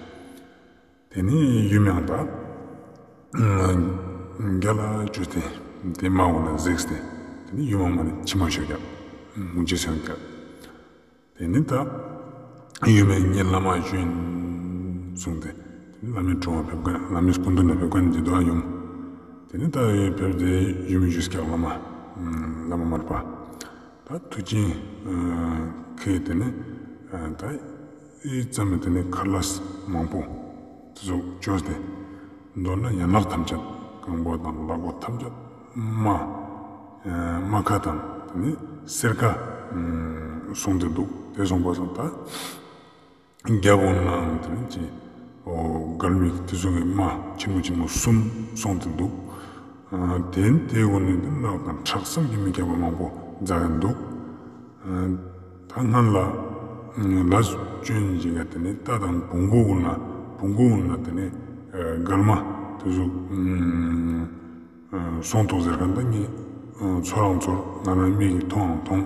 དེ་ནས་ཡུམ་ཡང་ད་རྒྱ་ལ་བཅོས་ཏེ་དེ་རྨ་བོ་ནི་གཟིགས་ཏེ་དེ་ནས་ཡུམ་མ་མ་ནི་མཆི་མ་ཤོར་ཀྱག་མུ་ཅེས་ཡང་ཀྱག་དེ་ནས་ད་ཡུམ་མས་ངའི་བླ་མ་ཞུ་ཡིན་གསུངས་ཏེ་དེ་ནས་བླ་མའི་དྲུང་ལ་ཕེབས་མཁན་བླ་མའི་སྐུ་མདུན་ལ་ཕེབས་མཁན་ཇི་ལྟ་ཡུམ། དེ་ནས་ད་ཕེབས་ཏེ་ཡུམ་མ་ཞུས་ཀྱག་བླ་མ་བླ་མ་མར་པ། ད་མཐུ་ཆེན་ཁྱེད་དེ་ནས་ད་ཨི་ཙམ་དེ་ནས་ཁར་ལས་མང་པོ་དེ་ཚོ་བཅོས་ཏེ་མདོར་ན་ཡན་ལག་ཐམས་ཅད་རྐང་པ་དང་ལག་པ་ཐམས་ཅད་རྨ་རྨ་ཁ་དང་དེ་ནས་སེར་ཁ་སོང་སྟེ་འདུག་དེ་སོང་པ་སང་ད། རྒྱབ་འོ་ན་དེ་ནི་ཅི་འོ་མགལ་མི་དེ་ཚོ་གི་རྨ་ཆེན་མོ་ཆེན་མོ་གསུམ་སོང་སྟེ་འདུག་དེ་ནི་དེ་འོ་ནི་དེ་ནག་དང་ཁྲག་བསམ་གྱིས་མི་ཁྱབ་པ་མང་པོ་འཛག་གིན་འདུག་ད་སྔན་ལ་ ལས་བཅོ་ཡིན་ཅིག་ག་དེ་ནི་རྟ་དང་བོང་བུ་གུན་ལ་བོང་བུ་གུན་ལ་དེ་ནི་ཨ་མགལ་མ་དེ་ཟུག་ཨ་སོང་ཐོག་ཟེར་ཁན་ད་ངས་ཨ་ཚོར་རང་ཚོར་ང་རང་མིག་གིས་མཐོང་རང་མཐོང་།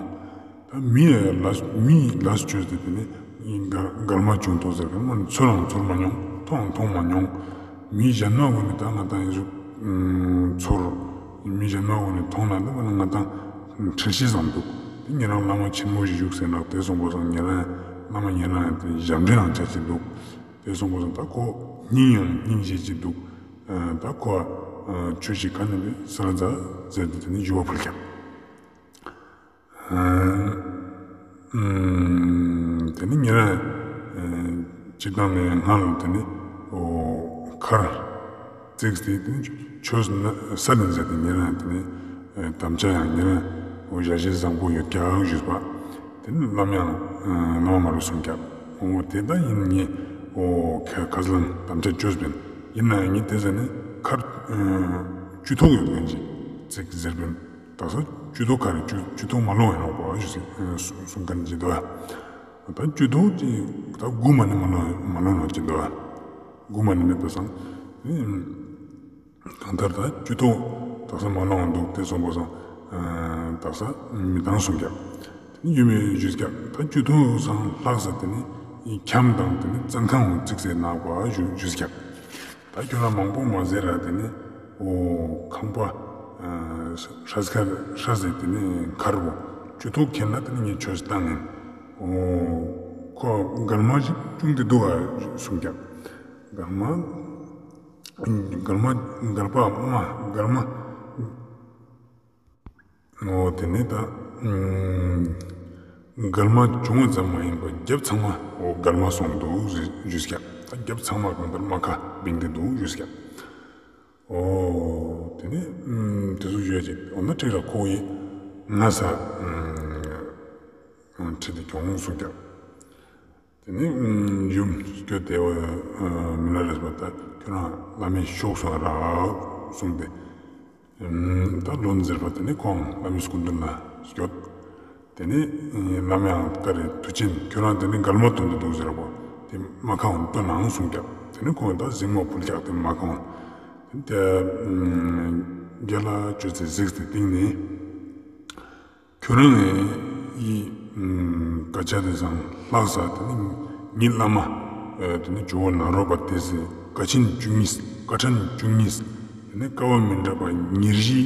ད་མི་ཡ་ལས་མི་ལས་བཅོས་ཏེ་དེ་ནི་མགལ་མགལ་མ་བྱུང་ཐོག་ཟེར་ཁན་མ་ནི་ཚོར་རང་ཚོར་མ་མྱོང་མཐོང་མཐོང་མ་མྱོང་། མི་གཞན་མ་གུན་ནི་ད་ང་ཏང་ཡིན་ཟུག་ཨ་ཚོར་མི་གཞན་མ་གུན་ནི་མཐོང་ན་ད་མ་ནི་ང་ཏང་ཁྲེལ་ཤེས་སང་འདུག། དེ་ཉེ་རང་བླ་མ་ཆེན་མོ་ཞིག་བཞུགས་ཟེར་ན་དེ་སོང་པ་སང་ཉེ་རང་བླ་མ་ཉེ་རང་དེ་ཞབས་འདྲེན་རང་ཆ་ཅིག་འདུག། དེ་སོང་པ་སང་ད་ཁོ་སྙིང་ཡང་སྙིང་རྗེ་ཅིག་འདུག། ཨ་ད་ཁོ་ཨ་ཆོས་ཤིག་ག་ནི་མེད་ས་ལ་མཛའ་ཟེར་ཏེ་དེ་ནི་ཞུ་བ་ཕུལ་ཀྱག། ཨ་ཨ་དེ་ནི་ཉེ་རང་ཨ་སྤྱིར་བཏང་ནས་སྔ་ལ་དེ་ནི་འོ་མཁར་བརྩིགས་ཏེ་དེ་ནི་ཆོས་ན་ས་ནས་མཛད་དེ་ཉེ་རང་དེ་ནི་ཨ་དམ་བཅའ་ཡང་ཉེ་རང་འོ་ཞལ་བཞེས་བཟང་པོ་ཡོད་ཀྱག་ཞུས་པ། དེ་ནི་བླ་མ་ཡང་ཨ་བླ་མ་མ་རུ་གསུངས་ཀྱག། འོ་དེ་ད་ཡིན་ངས་འོ་ཁ་ཁ་སང་དམ་བཅའ་བཅོས་པིན། ཡིན་ན་ཡང་ངས་དེ་ཟ་ནི་མཁར་ཨ་བཅུ་ཐོག་ཡོད་མཁན་ཅིག་བརྩིགས་ཟེར་པིན། ད་ས་བཅུ་ཐོག་ག་རེ་བཅུ་བཅུ་ཐོག་མ་ལོངས་ཡོང་བ་ཞུ་སེ་གསུང་མཁན་ཅིག་འདུག། ད་བཅུ་ཐོག་ཅིག་ད་དགུ་མ་ནི་མ་ལོངས་མ་ལོངས་ཡོང་ཅིག་འདུག། དགུ་མ་ནི་མེད་པ་སང་། གང་ལྟར་ད་བཅུ་ཐོག་ད་ས་མ་ལོངས་འདུག་དེ་སོང་པ་སང་ད་ས་མི་བཏང་གསུང་ཀྱག། དེ་ནི་ཡུལ་མི་ཞུས་ཀྱག། ད་བཅུ་ཐོག་སང་ལྷག་ས་དེ་ནི་ཁྱམས་དང་དེ་ནི་བཙོན་ཁང་བརྩིགས་ཟེར་ནག་པ་ཞུས་ཀྱག། ད་ཁྱོད་རང་མང་པོ་མ་ཟེར་ར་དེ་ནི་འོ་ཁང་པ་ཨ་ཧྲ་ཁ་ཧྲ་ཟེར་དེ་ནི་མཁར་བོ་བཅུ་ཐོག་ཁྱེར་ན་དེ་ནི་ངས་ཆོས་བཏང་ཡིན། འོ་ཁོ་མགལ་མ་ཞིག་བྱུང་སྟེ་འདུག་ཨ་གསུངས་ཀྱག། མགལ་མ་མགལ་མ་མགལ་པ་མ་མགལ་མ། འོ་དེ་ནས་ད་ཨ་མགལ་མ་བྱུང་བ་ཙམ་མ་ཡིན་པར་རྒྱབ་ཚང་མ་འོ་མགལ་མ་སོང་འདུག་ཞུས་ཀྱག། ད་རྒྱབ་ཚང་མ་གང་ལྟར་རྨ་ཁ་བིང་སྟེ་འདུག་ཞུས་ཀྱག། འོ་དེ་ནས་ཨ་དེ་ཚོ་ཞུས་ཅིག་འོ་ན་ཁྲིད་ལ་ཁོ་ཡིས་ང་ས་ཨ་ཁྲིད་དེ་གྱོང་གསུངས་ཀྱག། དེ་ནས་ཨ་ཡུམ་སྐྱོ་དེ་བ་མི་ལ་རས་པ་ད་ཁྱོད་རང་བླ་མའི་ཤོག་སོང་རག་གསུངས་ཏེ། ཨ་ད་ལོན་ཟེར་པ་དེ་ནས་ཁོང་བླ་མའི་སྐུ་མདུན་ལ་སྐྱོད། དེ་ནས་ཨ་བླ་མ་ཡང་བཀའ་རེ་དུས་ཆེན་ཁྱོད་རང་དེ་ནས་མགལ་མ་ཐོན་ཏེ་འདུག་ཟེར་བ་དེ་རྨ་ཁ་འོང་སྟོན་ནང་གསུངས་ཀྱག། དེ་ནས་ཁོང་ད་གཟིགས་མོ་ཕུལ་ཀྱག་དེ་རྨ་ཁ་འོང་དེ་ཨ་རྒྱ་ལ་ཅོ་ཚེ་གཟིགས་ཏེ་སྟེང་ནས། ཁྱོད་རང་ངི་ཨ་སྐད་ཆ་དེ་སང་ལྷག་ས་དེ་ནི་ངའི་བླ་མ་ཨ་དེ་ནི་ཇོ་བོ་ནཱ་རོ་པ་དེ་སི་དཀའ་ཆེན་བཅུ་གཉིས་དཀའ་ཕྲན་བཅུ་གཉིས་དེ་ནི་དཀའ་བ་མི་འདྲ་བ་ཉེར་བཞི་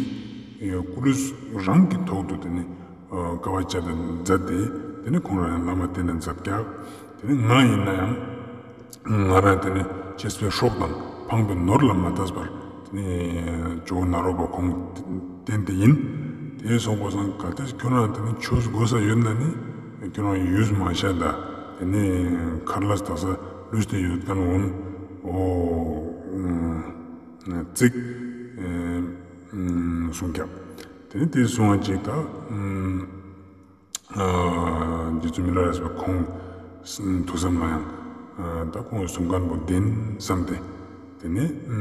ཨ་སྐུ་ལུས་རང་གི་ཐོག་ཏུ་དེ་ནི་ཨ་དཀའ་བ་སྤྱད་དེ་མཛད་དེ་དེ་ནི་ཁོང་རང་ཡང་བླ་མ་དེ་ནི་མཛད་ཀྱག། དེ་ནི་ང་ཡིན་ན་ཡང་། ང་རང་དེ་ནི་གཅེས་པའི་སྲོག་དང་ཕངས་པའི་ནོར་ལ་མ་ལྟས་པར་དེ་ནི་ཇོ་བོ་ནཱ་རོ་པ་ཁོང་བསྟེན་ཏེ་ཡིན། དེ་སོང་པ་སང་གལ་ཏེ་ཁྱོད་རང་དེ་ནི་ཆོས་དགོས་ས་ཡོད་ན་ནི་ཁྱོད་རང་ཡུས་མ་ཤ་ད་དེ་ནི་མཁར་ལ་ད་ས་ལུས་ཏེ་ཡོད་མཁན་འོང་འོ་ཙིག་གསུངས་ཀྱག། དེ་ནི་དེ་སོང་བ་ཅིག་ད། ཨ་རྗེ་བཙུན་མི་ལ་རས་པ་ཁོང་ཐུགས་བསམ་ལ་ཡང་ཨ་ད་ཁོང་གསུང་མཁན་པོ་བདེན་བསམ་སྟེ་དེ་ནས་ཨ་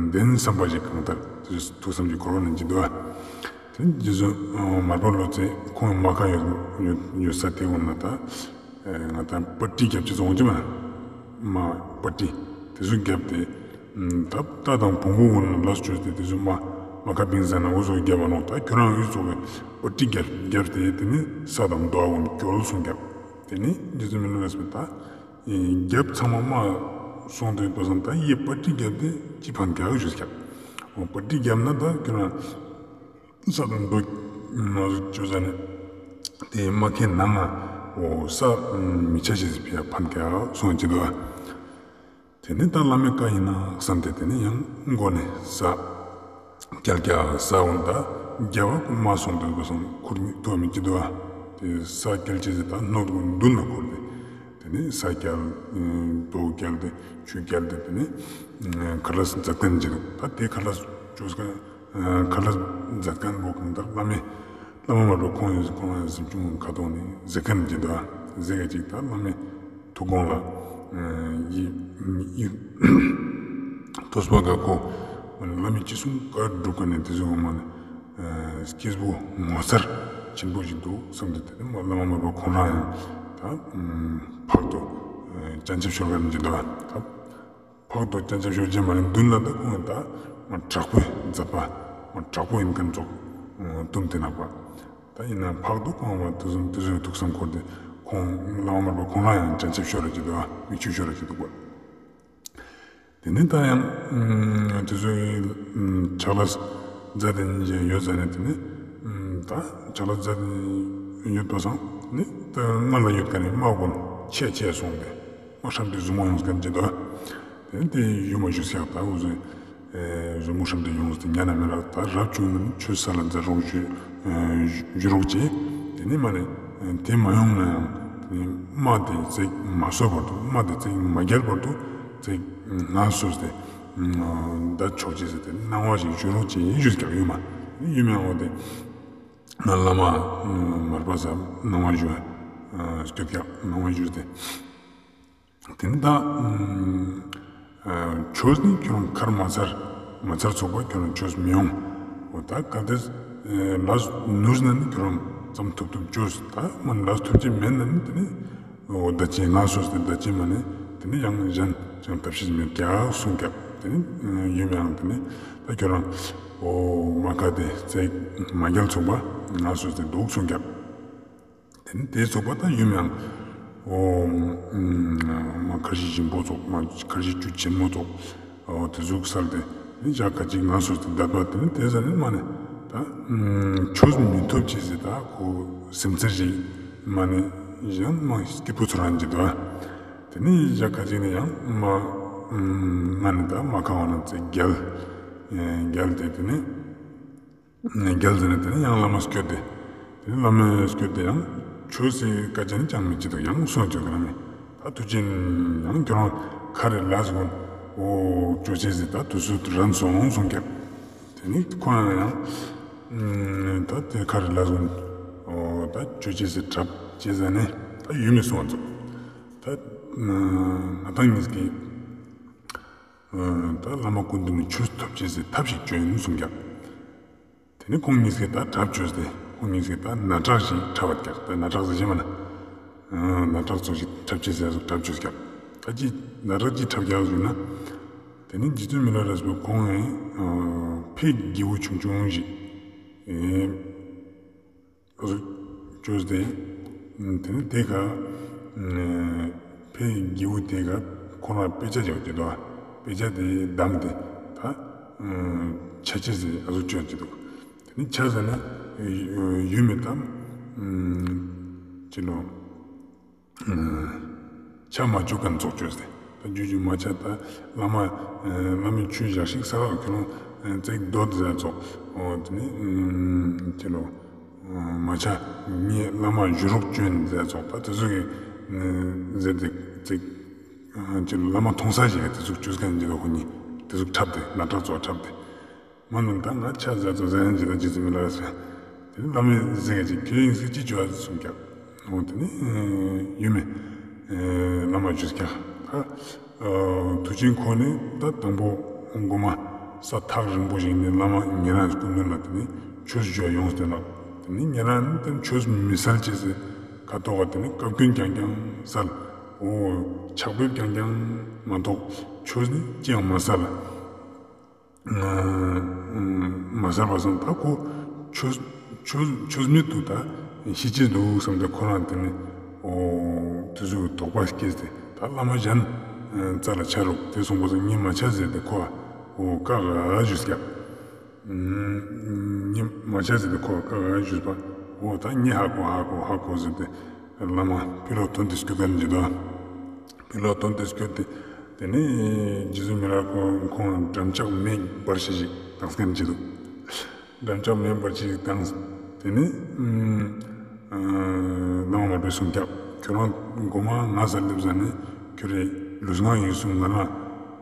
བདེན་བསམ་པ་ཞིག་གང་ལྟར་ཐུགས་བསམ་གྱི་འཁོར་བ་ནང་གི་འདུག་ཨ། དེ་རྗེ་བཙུན་མར་པ་ལོ་ཙཱ་ཁོང་རྨ་ཁ་ཡོད་ཡོད་ཡོད་ས་དེ་འོང་ན་ད་ང་ད་པ་ཏི་རྒྱབ་ཅི་ཙོང་ཅི་མ་མ་པ་ཏི་དེ་ཚོ་རྒྱབ་སྟེ། ད་རྟ་དང་བོང་བུ་གུན་ལ་ལས་བཅོས་ཏེ་དེ་ཚོ་མ་མ་ཁ་བིང་ཟ་ན་འུ་ཚོ་རྒྱབ་པ་ནོ། ད་ཁྱོད་རང་འུ་ཚོ་གི་པ་ཏི་རྒྱབ་རྒྱབ་སྟེ་དེ་ནི་ས་དང་རྡོ་གུན་སྐྱོལ་སོང་རྒྱབ། དེ་ནི་རྗེ་བཙུན་མི་ལ་རས་པས་ད་རྒྱབ་ཚང་མ་མ་སོང་དུས་པ་སང་ད་ཡེ་པ་ཏི་རྒྱབ་སྟེ་ཅི་ཕན་ག་ཞུས་རྒྱབ། འོ་པ་ཏི་རྒྱབ་ན་ད་ཁྱོད་རང་ས་དང་རྡོ་མ་བཅོས་ཟ་ནི་དེ་མ་ཁེ་ནང་ང་འོ་ས་མི་ཆ་ཞིག་ཕི་ཡ་ཕན་ག་སོང་ཅི་དོ། དེ་ནས་ད་བླ་མའི་བཀའ་ཡིན་ན་བསམ་སྟེ་དེ་ནས་ཡང་མགོ་ནས་ས་རྒྱལ་རྒྱལ་ས་འོང་ད་རྒྱལ་བ་མ་སོང་དུས་པ་སང་ཁུར་ཐོ་མི་ཅི་དོ། དེ་ས་རྒྱལ་ཅི་ཟེར་ད་སྣོད་ཀུན་མདུན་ལ་ཁུར་ཏེ་དེ་ནས་ས་རྒྱལ་རྡོ་རྒྱལ་ཏེ་ཆུ་རྒྱལ་ཏེ་དེ་ནས་མཁར་ལས་མཛད་མཁན་ཅི་དུག། ད་དེ་མཁར་ལས་ཅོས་མཁན་མཁར་ལས་མཛད་མཁན་པོ་གང་ལྟར་བླ་མའི་བླ་མ་མར་པ་ཁོང་ཡོད་ཁོང་ལ་གཟིམ་ཆུང་ཁ་ཐོག་ནས་གཟིགས་མཁན་ཅིག་དང་གཟིགས་མཁན་ཅིག་ད་བླ་མའི་ཐུགས་དགོངས་ལ་ཡི་ཡི་ཐོས་པ་དགའ་ཁོ་བླ་མའི་ཅི་གསུང་བཀའ་སྒྲུབ་མཁན་ནི་དེ་ཚོ་མ་ནི་སྐྱེས་བུ་ངོ་མཚར་ཆེན་པོ་ཞིག་འདུག་བསམ་སྟེ་དེ་ནས་བླ་མ་མར་པ་ཁོང་རང་ཡང་ ད་ཕག་ཏུ་སྤྱན་ཆབ་ཤོར་ཁན་ཅིག་འདུག་པ། ད་ཕག་ཏུ་སྤྱན་ཆབ་ཤོར་ཅེས་མ་ནེ་མདུན་ལ་ད་ཁོང་ད་མ་དྲག་པོའི་མཛད་པ་མ་དྲག་པོ་ཨིན་ཁན་ཙོགས་ཨུམ་ཏུམ་ཏེ་ནག་པ། ད་ཨིན་ན་ཕག་ཏུ་ཁོང་མ་དེ་ཟུག་དེ་ཟུག་ཐུགས་བསམ་འཁོར་ཏེ་ཁོང་བླ་མ་མར་པ་ཁོང་རང་ཡང་སྤྱན་ཆབ་ཤོར་ར་ཅིག་འདུག་པ། མིག་ཆུ་ཤོར་ར་ཅིག་འདུག་པ། དེ་ནེ་ད་ཡང་ཨུམ་དེ་ཚོའི་ཨུམ་ཕྱག་ལས་མཛད་དེ་ཡོད་ཟ་ནེ་དེ་ནེ་ཨུམ་ད་ཕྱག་ལས་མཛད་དེ་ཡོད་པ་སང་ནི་ད་སྔར་ལ་ཡོད་ཁན་ནི་དམག་གུན་ཆེ་ཆེ་སོང་སྟེ་དམག་ཧྲམ་སྟེ་ཟུར་མོ་ཡོངས་ཁན་ཅིག་འདུག་དེ་ནེ་དེ་ཡུམ་མ་ཞུས་ཀྱག་ད་འུ་ཚོ་ཨེ་ཟུར་མོ་ཧྲམ་སྟེ་ཡོངས་ཏེ་ཉན་ན་མི་རག་ད་རབ་བྱུང་ན་ནི་ཆོས་ས་ལ་མཛད་རོགས་ཞུ་ཨེ་ཞུ་རོགས་ཅེས། དེ་ནེ་མ་ནེ་དེ་མ་ཡོང་ན་ཡང་དེ་ནེ་དམག་དེ་ཙེག་མ་གསོ་བར་དུ་དམག་དེ་ཙེག་མ་རྒྱལ་བར་དུ་ཙེག་ངལ་གསོས་ཏེ་ད་ཆོག་ཅེས་ཟེར་ཏེ་སྣང་བ་ཞིག་ཞུ་རོགས་ཅེས་ཞུས་ཀྱག་ཡུམ་མ། ཡུམ་ཡང་འོ་དེ་ང་བླ་མ་མར་པ་ས་སྣང་བ་ཞུ་བ་སྐྱོད་ཀྱག་སྣང་བ་ཞུས་ཏེ། དེ་ནེ་ད་ཨུམ་ཆོས་ནི་ཁྱོད་རང་ཁར་མ་ཚར་མ་ཚར་ཚུགས་པ་ཁྱོད་རང་ཆོས་མི་ཡོང་། འོ་ད་གལ་ཏེ་ལས་ནུས་ན་ནི་ཁྱོད་རང་ཙམ་ཐུབ་ཐུབ་ཅོས། ད་མ་ལས་ཐུབ་ཅེས་མེད་ན་ནི་དེ་ནེ་འོ་ད་ཅི་ང་སོས་ཏེ་ད་ཅི་མ་ནེ་དེ་ནེ་ཡང་གཞན་ཅང་ཐབས་ཤེས་མེད་ཀྱག་གསུངས་ཀྱག་དེ་ནེ་ཡུམ་ཡང་དེ་ནེ་ད་ཁྱོད་རང་འོ་དམག་ཁ་དེ་ཙེག་མ་རྒྱལ་ཚུགས་པ་ང་སོས་ཏེ་འདུག་གསུངས་ཀྱག་དེ་ནེ་དེ་ཚུགས་པ་ད་ཡུམ་ཡང་འོ་མ་ཁར་ཇི་ཞིམ་པོ་ཙོགས་མ་ཁར་ཇི་ཆུ་ཆེན་མོ་ཙོགས་འོ་དེ་ཟུག་སལ་ཏེ་ནི་ཞག་ཁ་ཅིག་ང་སོས་ཏེ་བསྡད་པ་དེ་ནེ་དེ་ཟ་ནེ་མ་ནེ་ད་ཆོས་མི་ཐོབ་ཅེས་ཟེར་ད་ཁོ་སེམས་ཚེར་ཞིག་མ་ནེ་ཡང་མ་སྐྱིད་པོ་ཚོར་རང་ཅིག་འདུག་དེ་ནེ་ཞག་ཁ་ཅིག་ནེ་ཡང་མ་ང་ནི་ད་མ་ཁ་བ་ན་ཙེ་རྒྱལ་རྒྱལ་ཏེ་དེ་ནེ། རྒྱལ་ཟེར་ནེ་དེ་ནེ་ཡང་བླ་མ་སྐྱོད་དེ། དེ་ནེ་བླ་མ་སྐྱོད་དེ་ཡང་ཆོས་སི་སྐད་ཆ་ནི་ཅང་མི་ཅི་དུག་ཡང་སོང་ཅོག་གི་ན་མེ། ད་དུས་ཆེན་ཡང་ཁྱོད་རང་ཁ་རེ་ལས་གོ་འོ་ཅོ་ཅེས་ཟེར་ད་དུས་སུ་རན་སོང་གསུངས་ཀྱག་དེ་ནེ་ཁོ་ཡང་ཡང་ད་དེ་ཁ་རེ་ལས་གོ་འོ་ད་ཅོ་ཅེས་ཟེར་གྲབས་ཅེས་ཟེར་ནེ་ད་ཡུམ་མི་སོང་ཙོག་ད་ང་དང་གཉིས་ཀྱི་ད་བླ་མ་སྐུ་མདུན་ནེ་ཆོས་ཐོབ་ཅེས་ཟེར་ཐབས་ཤིག་ཅོ་ཡིན་གསུངས་ཀྱག་དེ་ནེ་ཁོང་གཉིས་ཀྱིས་ད་གྲབས་ཅོས་ཏེ་ཁོང་གཉིས་ཀྱིས་ད་ནཱ་གྲགས་ཤིག་འཁྲབ་བ་ཀྱག་ད་ནཱ་གྲགས་ཟེར་ཅེས་མ་ན། ནཱ་གྲགས་ཙོགས་ཤིག་འཁྲབ་ཅེས་ཟེར་ཟུག་གྲབས་ཅོས་ཀྱག་ད་ཅི་ནཱ་གྲགས་ཅི་འཁྲབ་ཀྱག་ཟུག་ན། དེ་ནེ་རྗེ་བཙུན་མི་ལ་རས་པ་ཁོང་ངི་ཕེ་སྒྱེའུ་ཆུང་ཆུང་ཞིག་ཨེ་ཅོས་ཏེ། དེ་ནེ་དེ་ཀ་ཕེ་སྒྱེའུ་དེ་ཀ་ཁོ་རང་དཔེ་ཆ་ཅིག་ཡོད་ཀྱི་འདུག་དཔེ་ཆ་དེ་བསྡམས་ཏེ་ད་ཆ་ཅེས་ཟེར་ཨ་ཟུག་ཅོས་ཀྱི་འདུག་དེ་ནེ་ཆ་ཟེར་ན་ཡུམ་མི་དང་ཅི་ནོ་ཆ་མ་ཅུག་ཁན་ཙོགས་ཅོས་ཏེ་ད་ཇུ་ཇུ་མ་ཆ་ད་བླ་མ་བླ་མའི་ཆོས་ཞག་ཤིག་ས་ལ་ཁྱོད་རང་ཙེག་སྡོད་ཟེར་ཙོགས་འོ་དེ་ནེ་ཅི་ནོ། མ་ཆ་ངའི་བླ་མ་བཞུགས་རོགས་ཅོ་ཡིན་ཟེར་ཙོགས་ད་དེ་ཙོགས་ཀྱི་ཟེར་ཏེ་ཙིག་ཅི་བླ་མ་མཐོང་ས་ཞིག་ག་དེ་ཙོགས་ཅོས་ཁན་ཅིག་ད་ཁོ་གཉིས་དེ་ཙོགས་འཁྲབ་སྟེ་ནཱ་གྲགས་ཙོགས་འཁྲབ་སྟེ་མ་ནུ་ད་ང་ཆ་ཟེར་ཙོགས་ཟེར་ཡིན་ཅིག་ད་རྗེ་བཙུན་མི་ལ་རས་པས་དེ་ནེ་བླ་མས་ཟེར་ག་ཅིག་ཁྱོད་ཡིན་ཟེར་ཅི་ཅོ་ཨ་གསུངས་ཀྱག་འོ་དེ་ནེ་ཡུམ་མི་བླ་མ་ཞུས་ཀྱག་ད། དུས་ཆེན་ཁོ་ནེ་ད་དང་པོ་གོ་མ་ས་ཐག་རིང་པོ་ཞིག་ནེ་བླ་མ་ཉེ་རང་སྐུ་མདུན་ལ་དེ་ནེ་ཆོས་ཞུ་བ་ཡོངས་ཏེ་ན་དེ་ནེ་ཉེ་རང་ནི་དེ་ནེ་ཆོས་མི་སལ་ཅེས་ཟེར་ཁ་ཐོག་ག་དེ་ནེ་བཀའ་བཀྱོན་རྐྱང་རྐྱང་སལ། འོ་ཕྱག་ཕེབས་རྐྱང་རྐྱང་མ་གཏོགས་ཆོས་ནི་ཅི་ཡང་མ་སལ། མ་སལ་བ་སང་ད་ཁོ་ཆོས་ཆོས་ཆོས་མེད་དུ་ད་ཤི་ཅེས་འདུག་བསམ་སྟེ་ཁོ་རང་དེ་ནེ་འོ་དེ་ཚོ་དོགས་པ་སྐྱེས་ཏེ་ད་བླ་མ་གཞན་རྩ་ལ་ཆ་རོགས་དེ་སོང་པ་སང་ངས་མ་ཆ་ཟེར་ཏེ་ཁོ་འོ་བཀག་ག་ཞུས་ཀྱག་ངས་མ་ཆ་ཟེར་ཏེ་ཁོ་བཀག་ག་ཞུས་པ་འོ་ད་ངས་ཧ་གོ་ཧ་གོ་ཧ་གོ་ཟེར་ཏེ་བླ་མ་ཕི་ལོག་ཐོན་ཏེ་སྐྱོད་ཁན་ཅིག་འདུག་ཕི་ལོག་ཐོན་ཏེ་སྐྱོད་དེ་དེ་ནེ་རྗེ་བཙུན་མི་ལ་ཁོ་ཁོང་འགྲམ་ལྕག་མེ་འབར་ཤེས་ཤིག་བཏང་ཁན་ཅིག་འདུག་འགྲམ་ལྕག་མེ་འབར་ཤེས་ཤིག་བཏང་། དེ་ནེ་བླ་མ་མར་པས་གསུངས་ཀྱག་ཁྱོད་རང་གོ་མ་ང་ས་སླེབས་ཟ་ནེ་ཁྱོད་རའི་ལུས་ངག་ཡིད་གསུམ་ང་ལ་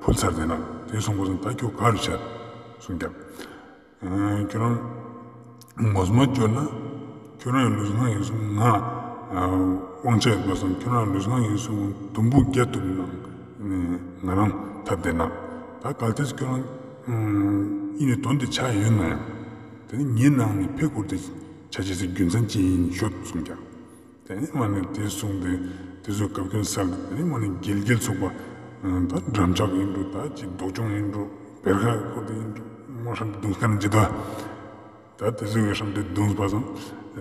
ཕུལ་ཚར་ཏེ་ན་དེ་སོང་པ་སང་ད་ཁྱོད་ག་རུ་ཆ་གསུངས་ཀྱག་ཁྱོད་རང་ངོ་མ་བཅོས་ན་ཁྱོད་རང་ལུས་ངག་ཡིད་གསུམ་ང་དབང་ཆ་ཡོད་པ་སང་ཁྱོད་རང་ལུས་ངག་ཡིད་གསུམ་དུམ་བུ་བརྒྱ་ཐུབ་ན་ང་རང་ཐད་དེ་ན་ད་གལ་ཏེ་ཁྱོད་རང་ཨིན་ནི་དོན་དེ་ཆ་ཡོད་ན་ཡང་དེ་ནེ་ངའི་ནང་ནེ་ཕེ་ཁུར་ཏེ་ཆ་ཅེས་སི་རྒྱུ་མཚན་ཅི་ཡིན་ཤོད་གསུངས་ཀྱག་དེ་ནི་མ་ནི་དེ་གསུངས་ཏེ་དེ་ཚོ་བཀའ་བཀྱོན་སལ་ཏེ་དེ་ནི་མ་ནི་གྱལ་གྱལ་ཚུགས་པ་ད་འགྲམ་ལྕག་ཨིན་འགྲོ་ད་ཅི་རྡོག་ཅོང་ཨིན་འགྲོ་བེར་ཀ་ཁོ་དེ་ཨིན་འགྲོ་མ་ཧྲན་ཏེ་རྡུང་ཁན་ཅི་ད། ད་དེ་ཚོ་གི་ཧྲན་ཏེ་རྡུང་པ་སང་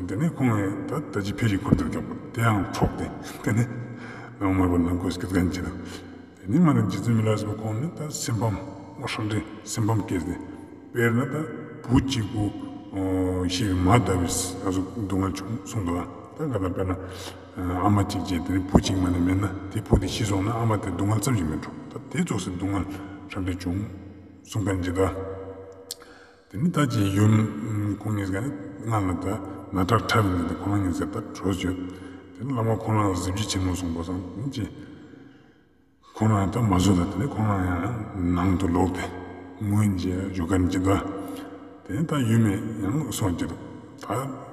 དེ་ནི་ཁོང་ད་ད་ཅི་ཕེ་ཞིག་ཁུར་ཏེ་རྒྱབ་པ་དེ་ཡང་འཕྲོག་སྟེ་དེ་ནི་ནང་མར་པ་ནང་ཁོ་སྐྱོད་ཁན་ཅི་ད། དེ་ནི་མ་ནི་རྗེ་བཙུན་མི་ལ་སོགས་པ་ཁོང་ནི་ད་སེམས་ཕམ་མ་ཧྲན་ཏེ་སེམས་ཕམ་སྐྱེས་ཏེ་དཔེར་ན་ད་བུ་གཅིག་པུ་ཞིག་མ་ད་བིས་ཨ་ཟུག་སྡུག་བསྔལ་བྱུང་གསུངས་འདུག་ཨ། ད་ག་ད་དཔེར་ན་ཨ་མ་གཅིག་བྱས་དེ་ནི་བུ་གཅིག་མ་ནི་མེད་ན་དེ་བུ་དེ་ཤི་སོང་ན་ཨ་མ་དེ་སྡུག་བསྔལ་ཙམ་ཞིག་མི་འགྲོ། ད་དེ་ཙོགས་སི་སྡུག་བསྔལ་ཧྲན་ཏེ་བྱུང་གསུངས་ཁན་ཅི་ད། དེ་ནི་ད་ཅི་ཡུམ་ཁོང་ཉིས་ཀ་ནི་ང་ལ་ད་ན་ཏྲག་ཁྲ་བི་ནི་ད་ཁོང་ཉིས་ཀ་ད་གྲོས་ཡོད། དེ་ནི་བླ་མ་ཁོང་རང་གཟི་བརྗིད་ཆེན་མོ་གསུངས་པ་སང་དེ་ནི་ཅི་ཁོང་རང་ད་མ་བཟོད་ད་དེ་ནི་ཁོང་རང་ཡང་ནང་དུ་ལོག་སྟེ་ངུ་ཡིན་ཅི་ཞུ་ཁན་ཅི་ད། དེ་ནི་ད་ཡུམ་མེ་ཡང་གསུངས་ཅི་ད། ད་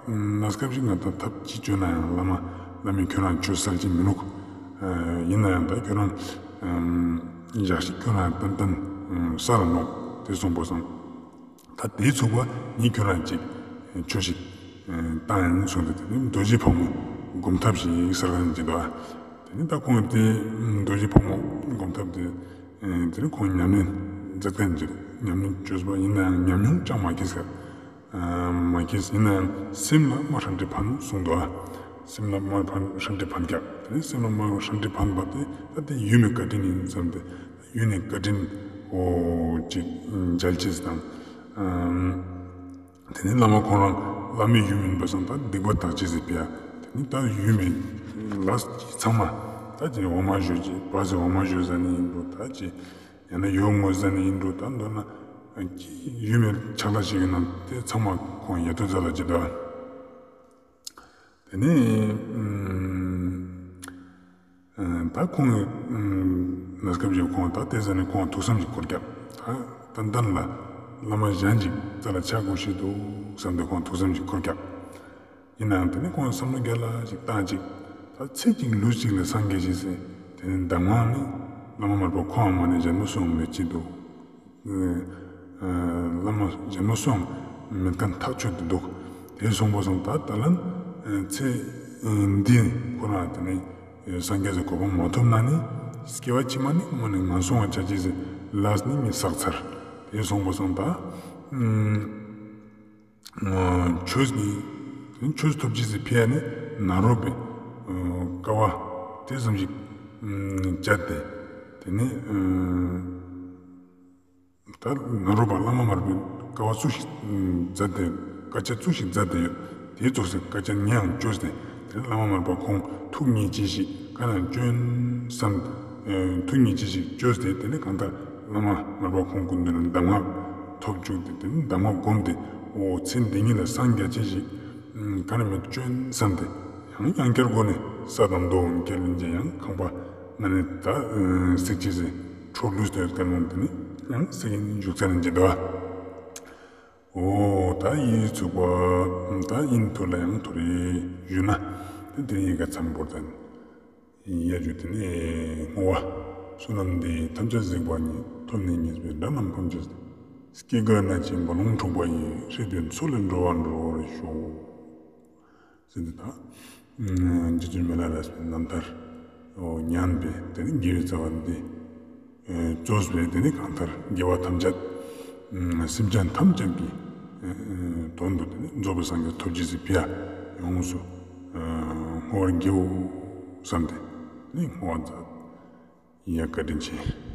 གནས་སྐབས་ཤིག་ང་ད་ཐབས་ཅི་བཅོས་ན་ཡང་བླ་མ་བླ་མས་ཁྱོད་རང་ཆོས་སལ་ཅི་མི་ནུག་ཡིན་ན་ཡང་ད་ཁྱོད་རང་ཞག་ཞིག་ཁྱོད་རང་ཏན་ཏན་སལ་ནོག་དེ་གསུངས་པ་སང་། ད་དེའི་ཚུགས་པ་ངས་ཁྱོད་རང་ཅིག་ཆོས་ཤིག་བཏང་ཡིན་གསུངས་ཏེ་དེ་ནི་རྡོ་རྗེ་ཕག་མོ་སྒོམ་ཐབས་ཤིག་སལ་ཁན་ཅི་ད། དེ་ནི་ད་ཁོང་དེ་རྡོ་རྗེ་ཕག་མོ་སྒོམ་ཐབས་དེ་དེ་ནི་ཁོང་ཉམས་ལེན་མཛད་ཁན་ཅི་ད། ཉམས་ལེན་བཅོས་པ་ཡིན་ན་ཡང་ཉམས་མྱོང་ཅང་མ་སྐྱེས་ཁན་མ་སྐྱེས་ཡིན་ན་ཡང་སེམས་ལ་མ་ཧྲན་ཏེ་ཕན་གསུངས་འདུག་ཨ། སེམས་ལ་མ་ཧྲན་ཏེ་ཕན་ཀྱག་དེ་ནི་སེམས་ལ་མ་ཧྲན་ཏེ་ཕན་པ་དེ་ད་དེ་ཡུམ་མེ་བཀའ་དྲིན་ཡིན་བསམ་སྟེ་ཡུམ་མེ་བཀའ་དྲིན་འོ་ཅིག་མཇལ་ཅེས་དང་། དེ་ནི་བླ་མ་ཁོང་རང་བླ་མའི་ཡུམ་ཡིན་པ་སང་ད་སྡིག་པ་དག་ཅེས་སི་ཕི་ཡ། དེ་ནི་ད་ཡུམ་མེ་ལ་ཚང་མ་ད་ཅི་འོ་མ་བཞོ་ཅེས་བ་ཟེ་འོ་མ་བཞོ་ཟ་ནི་ཡིན་འགྲོ་ད་ཅི་ཡང་ན་ཡོ་ངོ་ཟ་ནི་ཡིན་འགྲོ་ད་མདོར་ན་ཡུམ་མེ་ཆགས་ལ་ཞིག་ཡིན་ན་དེ་ཚང་མ་ཁོང་ཡ་ཏོ་ཛ་ལ་ཅི་ད། དེ་ནས་ད་ཁོང་གནས་སྐབས་ཀྱི་ཁོང་ད་དེ་ཟ་ནས་ཁོང་ཐུགས་བསམ་ཞིག་འཁོར་ཀྱག་ད་ཏན་ཏན་ལ་བླ་མ་གཞན་ཅིག་རྩ་ལ་ཆགས་དགོས་ཤེས་འདུག་བསམ་སྟེ་ཁོང་ཐུགས་བསམ་ཞིག་འཁོར་ཀྱག་ཡིན་ནའང་དེ་ནས་ཁོང་བསམ་བློ་རྒྱ་ལ་ཞིག་བཏང་ཅིག་ད་ཚེ་གཅིག་ལུས་གཅིག་ལ་སངས་རྒྱས་ཤིག་ཟེར་དེ་ནས་གདམས་ངག་ནི་བླ་མ་མར་པ་ཁོང་མ་ནས་གཞན་མ་སུའང་མེད་ཅི་འདུག་བླ་མ་གཞན་མ་སུའང་མེད་ཁན་ཐག་ཆོད་དུ་འདུག་དེ་སོང་པ་སང་ད་ད་ལན་ཚེ་འདི་ཁོ་རང་དེ་ནས་སངས་རྒྱས་སི་གོ་འཕང་མ་ཐོབ་ན་ནི་སྐྱེ་བ་ཕྱི་མ་ནི་མ་ནི་ངན་སོང་བ་ཆ་ཅེས་སི་ལས་ནི་ངས་བསགས་ཚར། དེ་སོང་པ་སང་ད་ཆོས་ནི་ཆོས་ཐོབ་ཅེས་སི་ཕི་ཡ་ནི་ནཱ་རོ་པའི་དཀའ་བ་དེ་ཙམ་ཞིག་བྱས་ཏེ་དེ་ནི་ད་ནཱ་རོ་པ་བླ་མ་མར་པའི་དཀའ་བ་ཙུག་ཞིག་མཛད་དེ་དཀའ་སྤྱད་ཙུག་ཞིག་མཛད་དེ་ཡོད། དེ་ཙོགས་སི་དཀའ་སྤྱད་ངས་ཡང་བཅོས་ཏེ་དེ་ནི་བླ་མ་མར་པ་ཁོང་ཐུགས་མཉེས་ཅེས་ཤིག་ག་ན་བཅོན་བསམ་ཐུགས་མཉེས་ཅེས་ཤིག་བཅོས་ཏེ་དེ་ནི་གང་ལྟར་བླ་མ་མར་པ་ཁོང་སྐུ་མདུན་ལ་གདམས་ངག་ཐོབ་བཅུག་སྟེ་དེ་ནི་གདམས་ངག་བསྒོམས་ཏེ་འོ་ཚེ་འདི་ཉིད་ལ་སངས་རྒྱས་ཅེས་ཤིག་ག་ན་མེད་བཅོན་བསམ་སྟེ་ཡང་ཡང་བསྐྱར་སྒོ་ནས་ས་དང་རྡོ་འོང་ཁས་ལེན་ཅེས་ཡང་ཁང་པ་ང་ནི་ད་གཟིགས་ཅེས་སི་འཕྲོ་ལུས་ཏེ་ཡོད་ཁན་འོང་དེ་ནི་ཡང་གཟིགས་ཡིན་བཞུགས་ཚར་ཡིན་ཅི་འདུག་འོ་ད་ཡིད་ཚུགས་པ་ད་ཡིན་ཐུར་ལ་ཡང་ཐུར་རེ་ཞུས་ན་དེ་དེ་ཡི་ག་ཚང་བོར་དན། ཡ་ཇུ་དེ་ནས་བསྔོ་བ། བསོད་ནམས་འདི་ཡིས་ཐམས་ཅད་གཟིགས་པ་ཉིད། ཐོབ་ནས་ཉེས་པའི་དགྲ་རྣམས་ཕམ་བྱས་ཏེ། སྐྱེ་རྒ་ན་འཆིའི་རྦ་ཀློང་འཁྲུགས་པ་ཡི། སྲིད་པའི་མཚོ་ལས་འགྲོ་བ་སྒྲོལ་བར་ཤོག་ཟེར་ཏེ་ད། རྗེ་བཙུན་མི་ལ་རས་པའི་རྣམ་ཐར། ཉན་པའི་དེ་ནི་དགེ་བའི་རྩ་བ་འདི། རྩོས་པའི་དེ་ནི་གང་ལྟར་དགེ་བ་ཐམས་ཅད། སེམས་ཅན་ཐམས་ཅད་ཀྱི་དོན་དུ་དེ་ནི་རྫོགས་པའི་སངས་རྒྱས་ཐོབ་ཅེས་སི་ཕི་ཡ་ཡོངས་སུ་བསྔོ་བར་བགྱིའོ་བསམ་སྟེ་ནི་བསྔོ་བ་མཛད། ཡ་བཀའ་དྲིན་ཆེ།